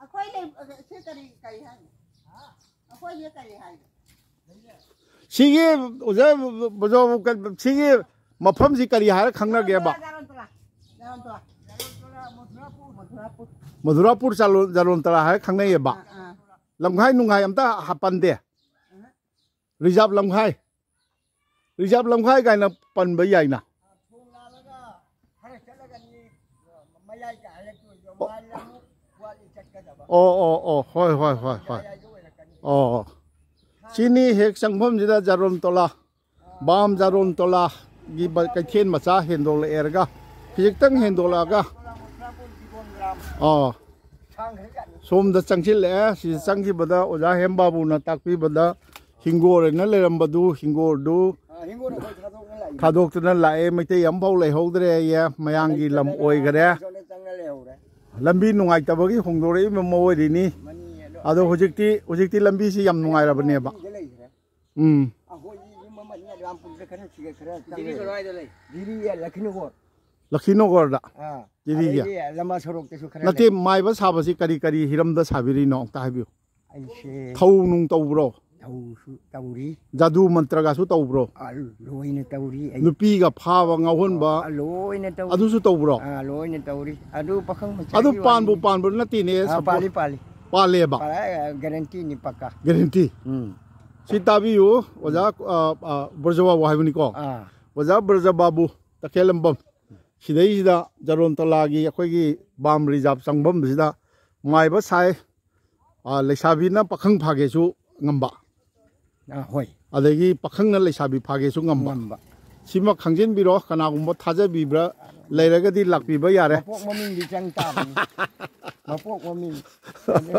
ꯑꯩꯈꯣꯏ ꯂꯩ-, ꯁꯦ ꯀꯔꯤ, ꯀꯔꯤ ꯍꯥꯏꯅꯣ? ꯑꯩꯈꯣꯏꯁꯦ ꯀꯔꯤ ꯍꯥꯏꯅꯣ? ꯁꯤꯒꯤ ꯑꯣꯖꯥ ꯕꯖꯣ-, ꯁꯤꯒꯤ ꯃꯐꯝꯁꯤ ꯀꯔꯤ ꯍꯥꯏꯔ ꯈꯪꯅꯒꯦꯕ? ꯖꯥꯔꯣꯟ ꯇꯣꯂꯥ, ꯖꯥꯔꯣꯟ ꯇꯣꯂꯥ꯫ ꯃꯊꯨꯔꯥꯄꯨꯔ꯫ ꯃꯊꯨꯔꯥꯄꯨꯔ ꯆꯥꯂꯣ-, ꯖꯥꯔꯣꯟ ꯇꯂꯥ ꯍꯥꯏꯔ ꯈꯪꯅꯩꯌꯦꯕ꯫ ꯑꯥ, ꯑꯥ꯫ ꯂꯝꯈꯥꯏ ꯅꯨꯡꯈꯥꯏ ꯑꯝꯇ ꯍꯥꯞꯄꯟꯗꯦ꯫ ꯔꯤꯖꯥꯕ ꯂꯝꯈꯥꯏ꯫ ꯔꯤꯖꯥꯕ ꯂꯝꯈꯥꯏ ꯀꯥꯏꯅ ꯄꯟꯕ ꯌꯥꯏꯅ꯫ ꯊꯣꯡ ꯂꯥꯜꯂꯒ ꯈꯔ ꯆꯠꯂꯒꯅꯤ, ꯃꯌꯥꯏ ꯀꯥ ꯍꯜꯂꯛꯇꯣꯏꯗꯣ, ꯃꯥꯏꯜ ꯑꯃꯨꯛ ꯋꯥꯠꯂꯤ ꯆꯠꯀꯗꯕ꯫ ꯑꯣ, ꯑꯣ, ꯑꯣ, ꯍꯣꯏ, ꯍꯣꯏ, ꯍꯣꯏ, ꯍꯣꯏ꯫ ꯃꯌꯥꯏꯗ ꯑꯣꯏꯔꯛꯀꯅꯤ꯫ ꯑꯣ, ꯑꯣ꯫ ꯁꯤꯅꯤ ꯍꯦꯛ ꯆꯪꯐꯝꯁꯤꯗ ꯖꯥꯔꯣꯟ ꯇꯣꯂꯥ, ꯕꯥꯝ ꯖꯥꯔꯣꯟ ꯇꯣꯂꯥꯒꯤ ꯕ-, ꯀꯩꯊꯦꯜ ꯃꯆꯥ ꯍꯦꯟꯗꯣꯛꯂꯛꯑꯦꯔꯒ, ꯈꯤꯖꯤꯛꯇꯪ ꯍꯦꯟꯗꯣꯛꯂꯛꯑꯒ, ꯃꯊꯨꯔꯥꯄꯨꯔ ꯗꯤꯕꯣꯟ ꯒ꯭ꯔꯥꯝ ꯑꯣ, ꯁꯥꯡꯈ꯭ꯔꯖꯥꯠꯅꯤ꯫ ꯁꯣꯝꯗ ꯆꯪꯁꯤꯜꯂꯛꯑꯦ꯫ ꯁꯤꯗ ꯆꯪꯈꯤꯕꯗ ꯑꯣꯖꯥ ꯍꯦꯝꯕꯥꯕꯨꯅ ꯇꯥꯛꯄꯤꯕꯗ ꯍꯤꯡꯒꯣꯜ ꯑꯣꯏꯅ ꯂꯩꯔꯝꯕꯗꯨ, ꯍꯤꯡꯒꯣꯜꯗꯨ ꯑꯥ, ꯍꯤꯡꯒꯣꯜ ꯑꯩꯈꯣꯏ ꯊꯥꯗꯣꯛꯅ ꯂꯥꯛꯏ꯫ ꯊꯥꯗꯣꯛꯇꯨꯅ ꯂꯥꯛꯑꯦ꯫ ꯃꯩꯇꯩ ꯑꯝꯐꯥꯎ ꯂꯩꯍꯧꯗ꯭ꯔꯦ ꯑꯌꯦ, ꯃꯌꯥꯡꯒꯤ ꯂꯝ ꯑꯣꯏꯈꯔꯦ꯫ ꯆꯪꯅ ꯂꯩꯍꯧꯔꯦ꯫ ꯂꯝꯕꯤ ꯅꯨꯡꯉꯥꯏꯇꯕꯒꯤ ꯍꯣꯡꯗꯣꯔꯛꯏꯕ ꯑꯃ ꯑꯣꯏꯔꯤꯅꯤ꯫ ꯃꯅꯤ ꯑꯗꯣ ꯑꯗꯣ ꯍꯧꯖꯤꯛꯇꯤ, ꯍꯧꯖꯤꯛꯇꯤ ꯂꯝꯕꯤꯁꯤ ꯌꯥꯝ ꯅꯨꯡꯉꯥꯏꯔꯕꯅꯦꯕ꯫ ꯁꯤꯗ ꯂꯩꯈ꯭ꯔꯦ꯫ ꯎꯝ꯫ ꯑꯩꯈꯣꯏꯒꯤ ꯌꯨꯝ ꯑꯃꯅꯤ ꯑꯗꯨ ꯌꯥꯝ ꯄꯨꯡꯗ ꯈꯔ ꯁꯤꯒ ꯈꯔ ꯆꯪꯉꯦ꯫ ꯖꯤꯔꯤ ꯂꯈꯤꯅꯒꯣꯔ꯫ ꯂꯈꯤꯅꯒꯣꯔꯗ꯫ ꯑꯥ꯫ ꯖꯤꯔꯤꯒꯤ꯫ ꯑꯗꯩꯗꯤ ꯂꯝꯃꯥ ꯁꯣꯔꯣꯛꯇꯁꯨ ꯈꯔ ꯅꯠꯇꯦ, ꯂꯩ꯫ ꯃꯥꯏꯕ ꯁꯥꯕꯁꯤ ꯀꯔꯤ ꯀꯔꯤ ꯍꯤꯔꯝꯗ ꯁꯥꯕꯤꯔꯤꯅꯣ ꯑꯝꯇ ꯍꯥꯏꯕꯤꯌꯨ꯫ ꯑꯩꯁꯦ ꯊꯧ ꯅꯨꯡ ꯇꯧꯕ꯭ꯔꯣ? ꯊꯧꯁꯨ ꯇꯧꯔꯤ꯫ ꯖꯥꯗꯨ ꯃꯟꯇ꯭ꯔꯒꯁꯨ ꯇꯧꯕ꯭ꯔꯣ? ꯑꯥ, ꯂꯣꯏꯅ ꯇꯧꯔꯤ ꯑꯩ꯫ ꯅꯨꯄꯤꯒ ꯐꯥꯕ ꯉꯥꯎꯍꯟꯕ ꯑꯥ, ꯂꯣꯏꯅ ꯇꯧꯔꯤ꯫ ꯑꯗꯨꯁꯨ ꯇꯧꯕ꯭ꯔꯣ? ꯑꯥ, ꯂꯣꯏꯅ ꯇꯧꯔꯤ꯫ ꯑꯗꯨ ꯄꯥꯈꯪ ꯃꯆꯥꯒꯤ ꯑꯗꯨ ꯄꯥꯟꯕꯨ ꯋꯥꯅꯤ꯫ ꯄꯥꯟꯕ ꯅꯠꯇꯦꯅꯦ, ꯑꯥ, ꯁꯄꯣꯔꯠ꯫ ꯄꯥꯜꯂꯤ, ꯄꯥꯜꯂꯤ꯫ ꯄꯥꯜꯂꯦꯕ꯫ ꯒꯦꯔꯦꯟꯇꯤ꯫ ꯁꯤ ꯇꯥꯕꯤꯌꯨ, ꯑꯣꯖꯥ, ꯑ, ꯑ, ꯕ꯭ꯔꯖꯕꯥꯕꯨ ꯍꯥꯏꯕꯅꯤꯀꯣ꯫ ꯑꯣꯖꯥ ꯕ꯭ꯔꯖꯕꯥꯕꯨ ꯇꯈꯦꯜꯂꯝꯕꯝ꯫ ꯁꯤꯗꯩꯁꯤꯗ ꯖꯔꯣꯟ ꯇꯂꯥꯒꯤ ꯑꯩꯈꯣꯏꯒꯤ ꯕꯥꯝ ꯔꯤꯖꯥꯕ ꯆꯪꯐꯝꯁꯤꯗ ꯃꯥꯏꯕ ꯁꯥꯏ, ꯑ, ꯂꯩꯁꯥꯕꯤꯅ ꯄꯥꯈꯪ ꯐꯥꯒꯦꯁꯨ ꯉꯝꯕ꯫ ꯑꯥ, ꯍꯣꯏ꯫ ꯑꯗꯒꯤ ꯄꯥꯈꯪꯅ ꯂꯩꯁꯥꯕꯤ ꯐꯥꯒꯦꯁꯨ ꯉꯝꯕ꯫ ꯉꯝꯕ꯫ ꯁꯤꯃ ꯈꯪꯖꯤꯟꯕꯤꯔꯣ, ꯀꯅꯥꯒꯨꯝꯕ ꯊꯥꯖꯕꯤꯕ꯭ꯔꯥ ꯂꯩꯔꯒꯗꯤ ꯂꯥꯛꯄꯤꯕ ꯌꯥꯔꯦ꯫ ꯃꯄꯣꯛ ꯃꯃꯤꯡꯗꯤ ꯆꯪ ꯇꯥꯕꯅꯤ꯫ ꯃꯄꯣꯛ ꯃꯃꯤꯡ꯫ ꯑꯗꯨ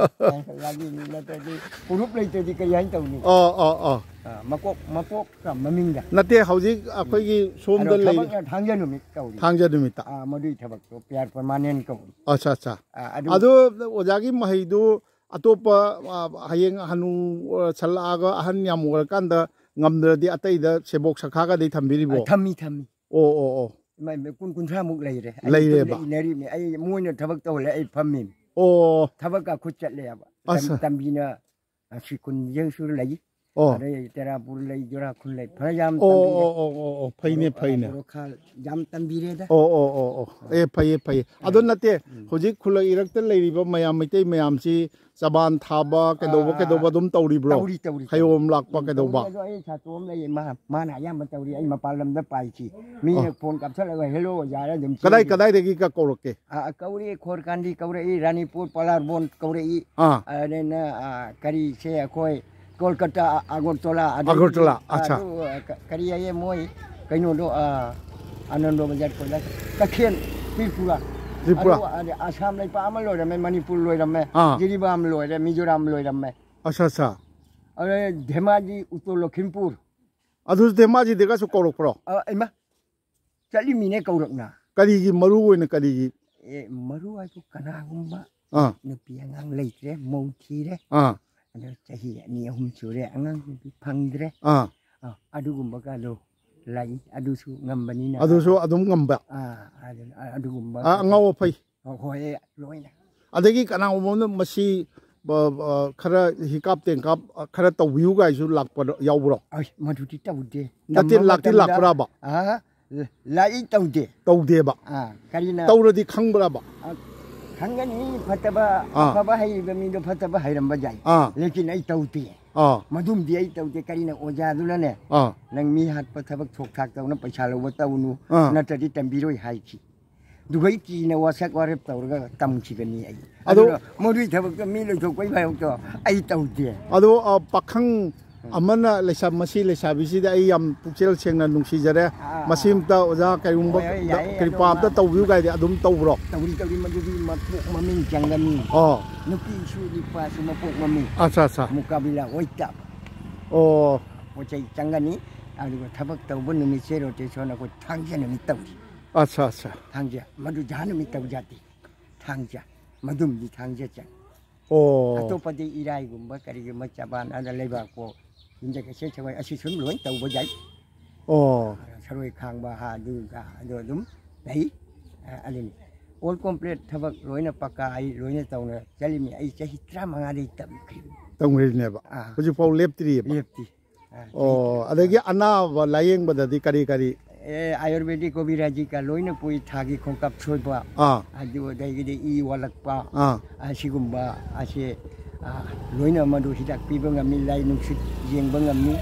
ꯂꯥꯛꯏꯅꯤ, ꯅꯠꯇ꯭ꯔꯗꯤ ꯄ꯭ꯔꯨꯐ ꯂꯩꯇ꯭ꯔꯗꯤ ꯀꯩ ꯍꯥꯏꯅ ꯇꯧꯅꯤ? ꯑꯣ, ꯑꯣ, ꯑꯣ꯫ ꯑꯥ, ꯃꯀꯣꯛ, ꯃꯄꯣꯛꯀ ꯃꯃꯤꯡꯒ꯫ ꯅꯠꯇꯦ, ꯍꯧꯖꯤꯛ ꯑꯩꯈꯣꯏꯒꯤ ꯁꯣꯝꯗ ꯑꯗꯣ ꯂꯩꯔꯤ꯫ ꯊꯕꯛꯅ ꯊꯥꯡꯖ ꯅꯨꯃꯤꯠ ꯇꯧꯔꯤ꯫ ꯊꯥꯡꯖ ꯅꯨꯃꯤꯠꯇ꯫ ꯑꯥ, ꯃꯗꯨꯏ ꯊꯕꯛꯇꯣ ꯄꯤꯌꯥꯔ ꯄꯔꯃꯥꯅꯦꯟ ꯀꯧꯏ꯫ ꯑꯠꯆꯥ, ꯑꯠꯆꯥ꯫ ꯑꯥ, ꯑꯗꯨ ꯑꯗꯨ ꯑꯣꯖꯥꯒꯤ ꯃꯍꯩꯗꯨ ꯑꯇꯣꯞꯄ, ꯑ, ꯍꯌꯦꯡ ꯍꯅꯨ, ꯑ, ꯁꯜꯂꯛꯑꯒ ꯑꯍꯟ ꯌꯥꯝ ꯑꯣꯏꯔꯀꯥꯟꯗ ꯉꯝꯗ꯭ꯔꯗꯤ ꯑꯇꯩꯗ ꯁꯦꯕꯣꯛ ꯁꯈꯥꯒꯗꯤ ꯊꯝꯕꯤꯔꯤꯕꯣ? ꯑ, ꯊꯝꯃꯤ, ꯊꯝꯃꯤ꯫ ꯑꯣ, ꯑꯣ, ꯑꯣ꯫ ꯏꯃꯥ, ꯏꯃꯥ, ꯀꯨꯟ, ꯀꯨꯟꯊ꯭ꯔꯥꯃꯨꯛ ꯂꯩꯔꯦ꯫ ꯑꯩ ꯂꯩꯔꯦꯕ? ꯏꯇꯣꯝꯗ ꯏꯟꯅꯔꯤꯕꯅꯤ꯫ ꯑꯩ, ꯃꯣꯏꯅ ꯊꯕꯛ ꯇꯧꯍꯜꯂꯦ, ꯑꯩ ꯐꯝꯃꯤꯅꯤ꯫ ꯑꯣ꯫ ꯊꯕꯛꯀ ꯈꯨꯠ ꯆꯠꯂꯦꯕ꯫ ꯇꯝ-, ꯑꯁ꯫ ꯇꯝꯕꯤꯅ, ꯑ, ꯁꯤ ꯀꯨꯟ ꯌꯦꯡꯁꯨ ꯂꯩ꯫ ꯑꯣ꯫ ꯑꯗꯩ ꯇꯦꯔꯥꯄꯨꯔ ꯂꯩ, ꯖꯣꯔꯥꯈꯨꯜ ꯂꯩ, ꯐꯅ ꯌꯥꯝ ꯑꯣ, ꯇꯝꯕꯤꯔꯦ꯫ ꯑꯣ, ꯑꯣ, ꯑꯣ, ꯑꯣ, ꯐꯩꯅꯦ, ꯕꯣꯔꯣ-, ꯐꯩꯅꯦ꯫ ꯕꯣꯔꯣꯈꯥ ꯌꯥꯝ ꯇꯝꯕꯤꯔꯦꯗ꯫ ꯑꯣ, ꯑꯣ, ꯑꯣ, ꯑꯣ꯫ ꯑꯦ, ꯐꯩꯌꯦ, ꯐꯩꯌꯦ꯫ ꯑꯗꯣ ꯎꯝ꯫ ꯅꯠꯇꯦ, ꯎꯝ꯫ ꯍꯧꯖꯤꯛ ꯈꯨꯜꯂꯛ ꯏꯔꯛꯇ ꯂꯩꯔꯤꯕ ꯃꯌꯥꯝ, ꯃꯩꯇꯩ ꯃꯌꯥꯝꯁꯤ ꯆꯕꯥꯟ ꯊꯥꯕ, ꯀꯩꯗꯧꯕ, ꯑꯥ, ꯀꯩꯗꯧꯕ ꯑꯗꯨꯝ ꯇꯧꯔꯤꯕ꯭ꯔꯣ? ꯇꯧꯔꯤ, ꯇꯧꯔꯤ, ꯇꯧꯔꯤ꯫ ꯈꯌꯣꯝ ꯂꯥꯛꯄ, ꯎꯝ, ꯀꯩꯗꯧꯕ? ꯇꯧꯔꯤ꯫ ꯑꯗꯣ ꯑꯩ ꯁꯥꯇ꯭ꯔ ꯑꯃ ꯂꯩꯌꯦ, ꯃꯥ, ꯃꯥꯅ ꯑꯌꯥꯝꯕ ꯇꯧꯔꯤ꯫ ꯑꯩ ꯃꯄꯥꯟ ꯂꯝꯗ ꯄꯥꯏꯈꯤ꯫ ꯃꯤꯅ ꯑꯣ꯫ ꯐꯣꯟ ꯀꯥꯞꯁꯜꯂꯒ, "ꯍꯦꯜꯂꯣ, ꯑꯣꯖꯥ" ꯑꯗꯨꯝ ꯀꯗꯥꯏ, ꯆꯦꯜꯂꯤ꯫ ꯀꯗꯥꯏꯗꯒꯤꯒ ꯀꯧꯔꯛꯀꯦ? ꯑꯥ, ꯀꯧꯔꯛꯏ, ꯈꯣꯔꯀꯥꯟꯗꯤ ꯀꯧꯔꯛꯏ, ꯔꯥꯅꯤꯄꯨꯔ, ꯄꯂꯥꯔꯕꯣꯟ ꯀꯧꯔꯛꯏ꯫ ꯑꯥ꯫ ꯑꯗꯨꯅ, ꯑꯥ, ꯀꯔꯤꯁꯦ ꯑꯩꯈꯣꯏ ꯀꯣꯜꯀꯇꯥ, ꯑꯒꯔꯇꯂꯥ, ꯑꯗꯒꯤ ꯑꯒꯔꯇꯂꯥ, ꯑꯠꯆꯥ꯫ ꯑꯗꯨ, ꯑ, ꯀ-, ꯀꯔꯤ ꯍꯥꯏꯌꯦ ꯃꯣꯏ ꯀꯩꯅꯣꯗꯣ, ꯑ, ꯑꯅꯟꯗꯣ ꯕꯖꯥꯔ ꯀꯣꯏꯂꯥꯁ, ꯇꯈꯦꯜ, ꯇ꯭ꯔꯤꯄꯨꯔꯥ꯫ ꯇ꯭ꯔꯤꯄꯨꯔꯥ꯫ ꯑꯗꯨ, ꯑꯗ ꯑꯁꯥꯝ ꯂꯩꯄꯥꯛ ꯑꯃ ꯂꯣꯏꯔꯝꯃꯦ, ꯃꯅꯤꯄꯨꯔ ꯂꯣꯏꯔꯝꯃꯦ, ꯑꯥ꯫ ꯖꯤꯔꯤꯕꯥꯝ ꯂꯣꯏꯔꯦ, ꯃꯤꯖꯣꯔꯥꯝ ꯂꯣꯏꯔꯝꯃꯦ꯫ ꯑꯠꯆꯥ, ꯑꯠꯆꯥ꯫ ꯑꯗ ꯙꯦꯃꯥꯖꯤ, ꯎꯠꯇꯔ ꯂꯈꯤꯝꯄꯨꯔ꯫ ꯑꯗꯨ ꯙꯦꯃꯥꯖꯤꯗꯒꯁꯨ ꯀꯧꯔꯛꯄ꯭ꯔꯣ? ꯑ, ꯏꯃꯥ, ꯆꯠꯂꯤꯃꯤꯅꯦ ꯀꯧꯔꯛꯅ꯫ ꯀꯔꯤꯒꯤ, ꯃꯔꯨ ꯑꯣꯏꯅ ꯀꯔꯤꯒꯤ? ꯑꯦ, ꯃꯔꯨ ꯍꯥꯏꯕꯨ ꯀꯅꯥꯒꯨꯝꯕ ꯑꯥ꯫ ꯅꯨꯄꯤ ꯑꯉꯥꯡ ꯂꯩꯇ꯭ꯔꯦ, ꯃꯧ ꯊꯤꯔꯦ꯫ ꯑꯥ꯫ ꯑꯗꯣ ꯆꯍꯤ ꯑꯅꯤ ꯑꯍꯨꯝ ꯁꯨꯔꯦ, ꯑꯉꯥꯡ ꯅꯨꯄꯤ ꯐꯪꯗ꯭ꯔꯦ꯫ ꯑꯥ꯫ ꯑꯥ, ꯑꯗꯨꯒꯨꯝꯕꯒꯗꯣ ꯂꯥꯛꯏ, ꯑꯗꯨꯁꯨ ꯉꯝꯕꯅꯤꯅ꯫ ꯑꯗꯨꯁꯨ ꯑꯗꯨꯝ ꯉꯝꯕ? ꯑꯥ, ꯑꯗꯨ-, ꯑꯗꯨꯒꯨꯝꯕ ꯑꯥ, ꯑꯉꯥꯎ ꯑꯐꯩ꯫ ꯍꯣꯏ, ꯂꯣꯏꯅ꯫ ꯑꯗꯒꯤ ꯀꯅꯥꯒꯨꯝꯕ ꯑꯃꯅ ꯃꯁꯤ, ꯕ-, ꯕ-, ꯈꯔ ꯍꯤꯀꯥꯞ ꯇꯦꯡꯀꯥꯞ, ꯑ, ꯈꯔ ꯇꯧꯕꯤꯌꯨ ꯀꯥꯏꯁꯨ ꯂꯥꯛꯄ ꯌꯥꯎꯕ꯭ꯔꯣ? ꯑꯩ, ꯃꯗꯨꯗꯤ ꯇꯧꯗꯦ꯫ ꯅꯠꯇꯦ, ꯇꯝꯕ ꯂꯥꯛꯇꯤ ꯃꯇꯝꯗ, ꯂꯥꯛꯄ꯭ꯔꯕ? ꯑꯥ, ꯂ-, ꯂꯥꯛꯏ ꯇꯧꯗꯦ꯫ ꯇꯧꯗꯦꯕ? ꯑꯥ, ꯀꯔꯤꯅ? ꯇꯧꯔꯗꯤ ꯈꯪꯕ꯭ꯔꯕ? ꯑ, ꯈꯪꯒꯅꯤ, ꯐꯠꯇꯕ, ꯑꯥ꯫ ꯑꯐꯕ ꯍꯩꯔꯤꯕ ꯃꯤꯗꯣ ꯐꯠꯇꯕ ꯍꯩꯔꯝꯕ ꯌꯥꯏ꯫ ꯑꯥ꯫ ꯂꯦꯀꯤꯟ ꯑꯩ ꯇꯧꯗꯦ꯫ ꯑꯥ꯫ ꯃꯗꯨꯝꯗꯤ ꯑꯩ ꯇꯧꯗꯦ꯫ ꯀꯔꯤꯅ ꯑꯣꯖꯥꯗꯨꯅꯅꯦ, ꯑꯥ꯫ ꯅꯪ ꯃꯤ ꯍꯥꯠꯄ ꯊꯕꯛ ꯊꯣꯛ ꯊꯥꯛ ꯇꯧꯅ ꯄꯩꯁꯥ ꯂꯧꯕ ꯇꯧꯅꯨ, ꯑꯥ꯫ ꯅꯠꯇ꯭ꯔꯗꯤ ꯇꯝꯕꯤꯔꯣꯏ ꯍꯥꯏꯈꯤ꯫ ꯑꯗꯨꯒ ꯑꯩ ꯀꯤꯅ ꯋꯥꯁꯛ ꯋꯥꯔꯦꯞ ꯇꯧꯔꯒ ꯇꯝꯈꯤꯕꯅꯤ ꯑꯩ꯫ ꯑꯗꯣ ꯑꯗꯨꯅ ꯃꯗꯨꯒꯤ ꯊꯕꯛꯇꯣ ꯃꯤ ꯂꯣꯏꯊꯣꯛꯄꯒꯤ ꯊꯕꯛꯇꯣ ꯑꯩ ꯇꯧꯗꯦ꯫ ꯑꯗꯣ, ꯑ, ꯄꯥꯈꯪ ꯎꯝ꯫ ꯑꯃꯅ ꯂꯩꯁꯥ-, ꯃꯁꯤ ꯂꯩꯁꯥꯕꯤꯁꯤꯗ ꯑꯩ ꯌꯥꯝ ꯄꯨꯛꯆꯦꯜ ꯁꯦꯡꯅ ꯅꯨꯡꯁꯤꯖꯔꯦ꯫ ꯑꯥ, ꯃꯁꯤ ꯑꯥ꯫ ꯑꯝꯇ ꯑꯣꯖꯥ ꯀꯔꯤꯒꯨꯝꯕ ꯍꯣꯏ, ꯍꯣꯏ, ꯌꯥꯏꯌꯦ, ꯀ꯭ꯔꯤꯄꯥ ꯑꯗꯨ ꯑꯝꯇ ꯃꯥ-, ꯇꯧꯕꯤꯌꯨ ꯀꯥꯏꯗꯤ ꯑꯗꯨꯝ ꯇꯧꯕ꯭ꯔꯣ? ꯇꯧꯔꯤ, ꯇꯧꯔꯤ, ꯃꯗꯨꯗꯤ ꯃꯄꯣꯛ ꯃꯃꯤꯡ ꯆꯪꯒꯅꯤ꯫ ꯑꯣ꯫ ꯅꯨꯄꯤꯁꯨ ꯅꯨꯄꯥꯁꯨ ꯃꯄꯣꯛ ꯃꯃꯤꯡ꯫ ꯑꯠꯆꯥ, ꯑꯠꯆꯥ꯫ ꯃꯨꯀꯥꯕꯤꯂꯥ ꯑꯣꯏꯇꯥꯕ꯫ ꯑꯣ꯫ ꯄꯣꯠ ꯆꯩ ꯆꯪꯒꯅꯤ꯫ ꯑꯗꯨꯒ ꯊꯕꯛ ꯇꯧꯕ ꯅꯨꯃꯤꯠꯁꯦ ꯔꯣꯇꯦꯁꯟ ꯑꯩꯈꯣꯏ ꯊꯥꯡꯖ ꯅꯨꯃꯤꯠ ꯇꯧꯏ꯫ ꯑꯠꯆꯥ, ꯑꯠꯆꯥ꯫ ꯊꯥꯡꯖ꯫ ꯃꯗꯨ ꯖꯍꯥ ꯅꯨꯃꯤꯠ ꯇꯧ ꯌꯥꯗꯦ꯫ ꯊꯥꯡꯖ꯫ ꯃꯗꯨꯝꯗꯤ ꯊꯥꯡꯖ ꯆꯪꯉꯤ꯫ ꯑꯣ꯫ ꯑꯇꯣꯞꯄꯗꯤ ꯏꯔꯥꯏꯒꯨꯝꯕ ꯀꯔꯤꯒꯨꯝꯕ ꯆꯕꯥꯟ ꯑꯗ ꯂꯩꯕꯥꯛꯄꯣ, ꯌꯨꯝꯖꯀꯩꯁ ꯁꯒꯣꯜ ꯑꯁꯤ ꯁꯨꯝ ꯂꯣꯏ ꯇꯧꯕ ꯌꯥꯏ꯫ ꯑꯣ꯫ ꯁꯔꯣꯏ ꯈꯥꯡꯕ ꯍꯥ ꯑꯗꯨ ꯑꯗꯨ ꯑꯗꯨꯝ ꯂꯩ꯫ ꯑ, ꯑꯗꯨꯅꯤ꯫ ꯑꯣꯜ ꯀꯣꯝꯄ꯭ꯂꯦꯠ ꯊꯕꯛ ꯂꯣꯏꯅ ꯄꯀꯥ ꯑꯩ ꯂꯣꯏꯅ ꯇꯧꯅ ꯆꯠꯂꯤꯃꯤ꯫ ꯑꯩ ꯆꯍꯤ ꯇꯔꯥꯃꯉꯥꯗꯒꯤ ꯇꯝꯈ꯭ꯔꯤꯕꯅꯤ꯫ ꯇꯧꯈ꯭ꯔꯤꯅꯦꯕ꯫ ꯑꯥ꯫ ꯍꯧꯖꯤꯛꯐꯥꯎ ꯂꯦꯞꯇ꯭ꯔꯤꯑꯕ꯫ ꯂꯦꯞꯇꯤ꯫ ꯑꯥ, ꯑꯣ, ꯆꯍꯤ ꯑꯗꯒꯤ ꯑꯅꯥꯕ ꯂꯥꯌꯦꯡꯕꯗꯗꯤ ꯀꯔꯤ ꯀꯔꯤ? ꯑꯦ, ꯑꯥꯌꯨꯔꯕꯦꯗꯤꯛ ꯀꯣꯕꯤꯔꯥꯖꯤꯀ ꯂꯣꯏꯅ ꯄꯨꯏ, ꯊꯥꯒꯤ ꯈꯣꯡꯀꯥꯞ ꯁꯣꯏꯕ, ꯑꯥ꯫ ꯑꯗꯨ ꯑꯗꯒꯤꯗꯤ ꯏ ꯋꯥꯠꯂꯛꯄ, ꯑꯥ꯫ ꯑꯁꯤꯒꯨꯝꯕ ꯑꯁꯦ, ꯑꯥ, ꯂꯣꯏꯅ ꯃꯗꯨ ꯍꯤꯗꯥꯛ ꯄꯤꯕ ꯉꯝꯃꯤ, ꯂꯥꯏ ꯅꯨꯡꯁꯤꯠ ꯌꯦꯡꯕ ꯉꯝꯃꯤ꯫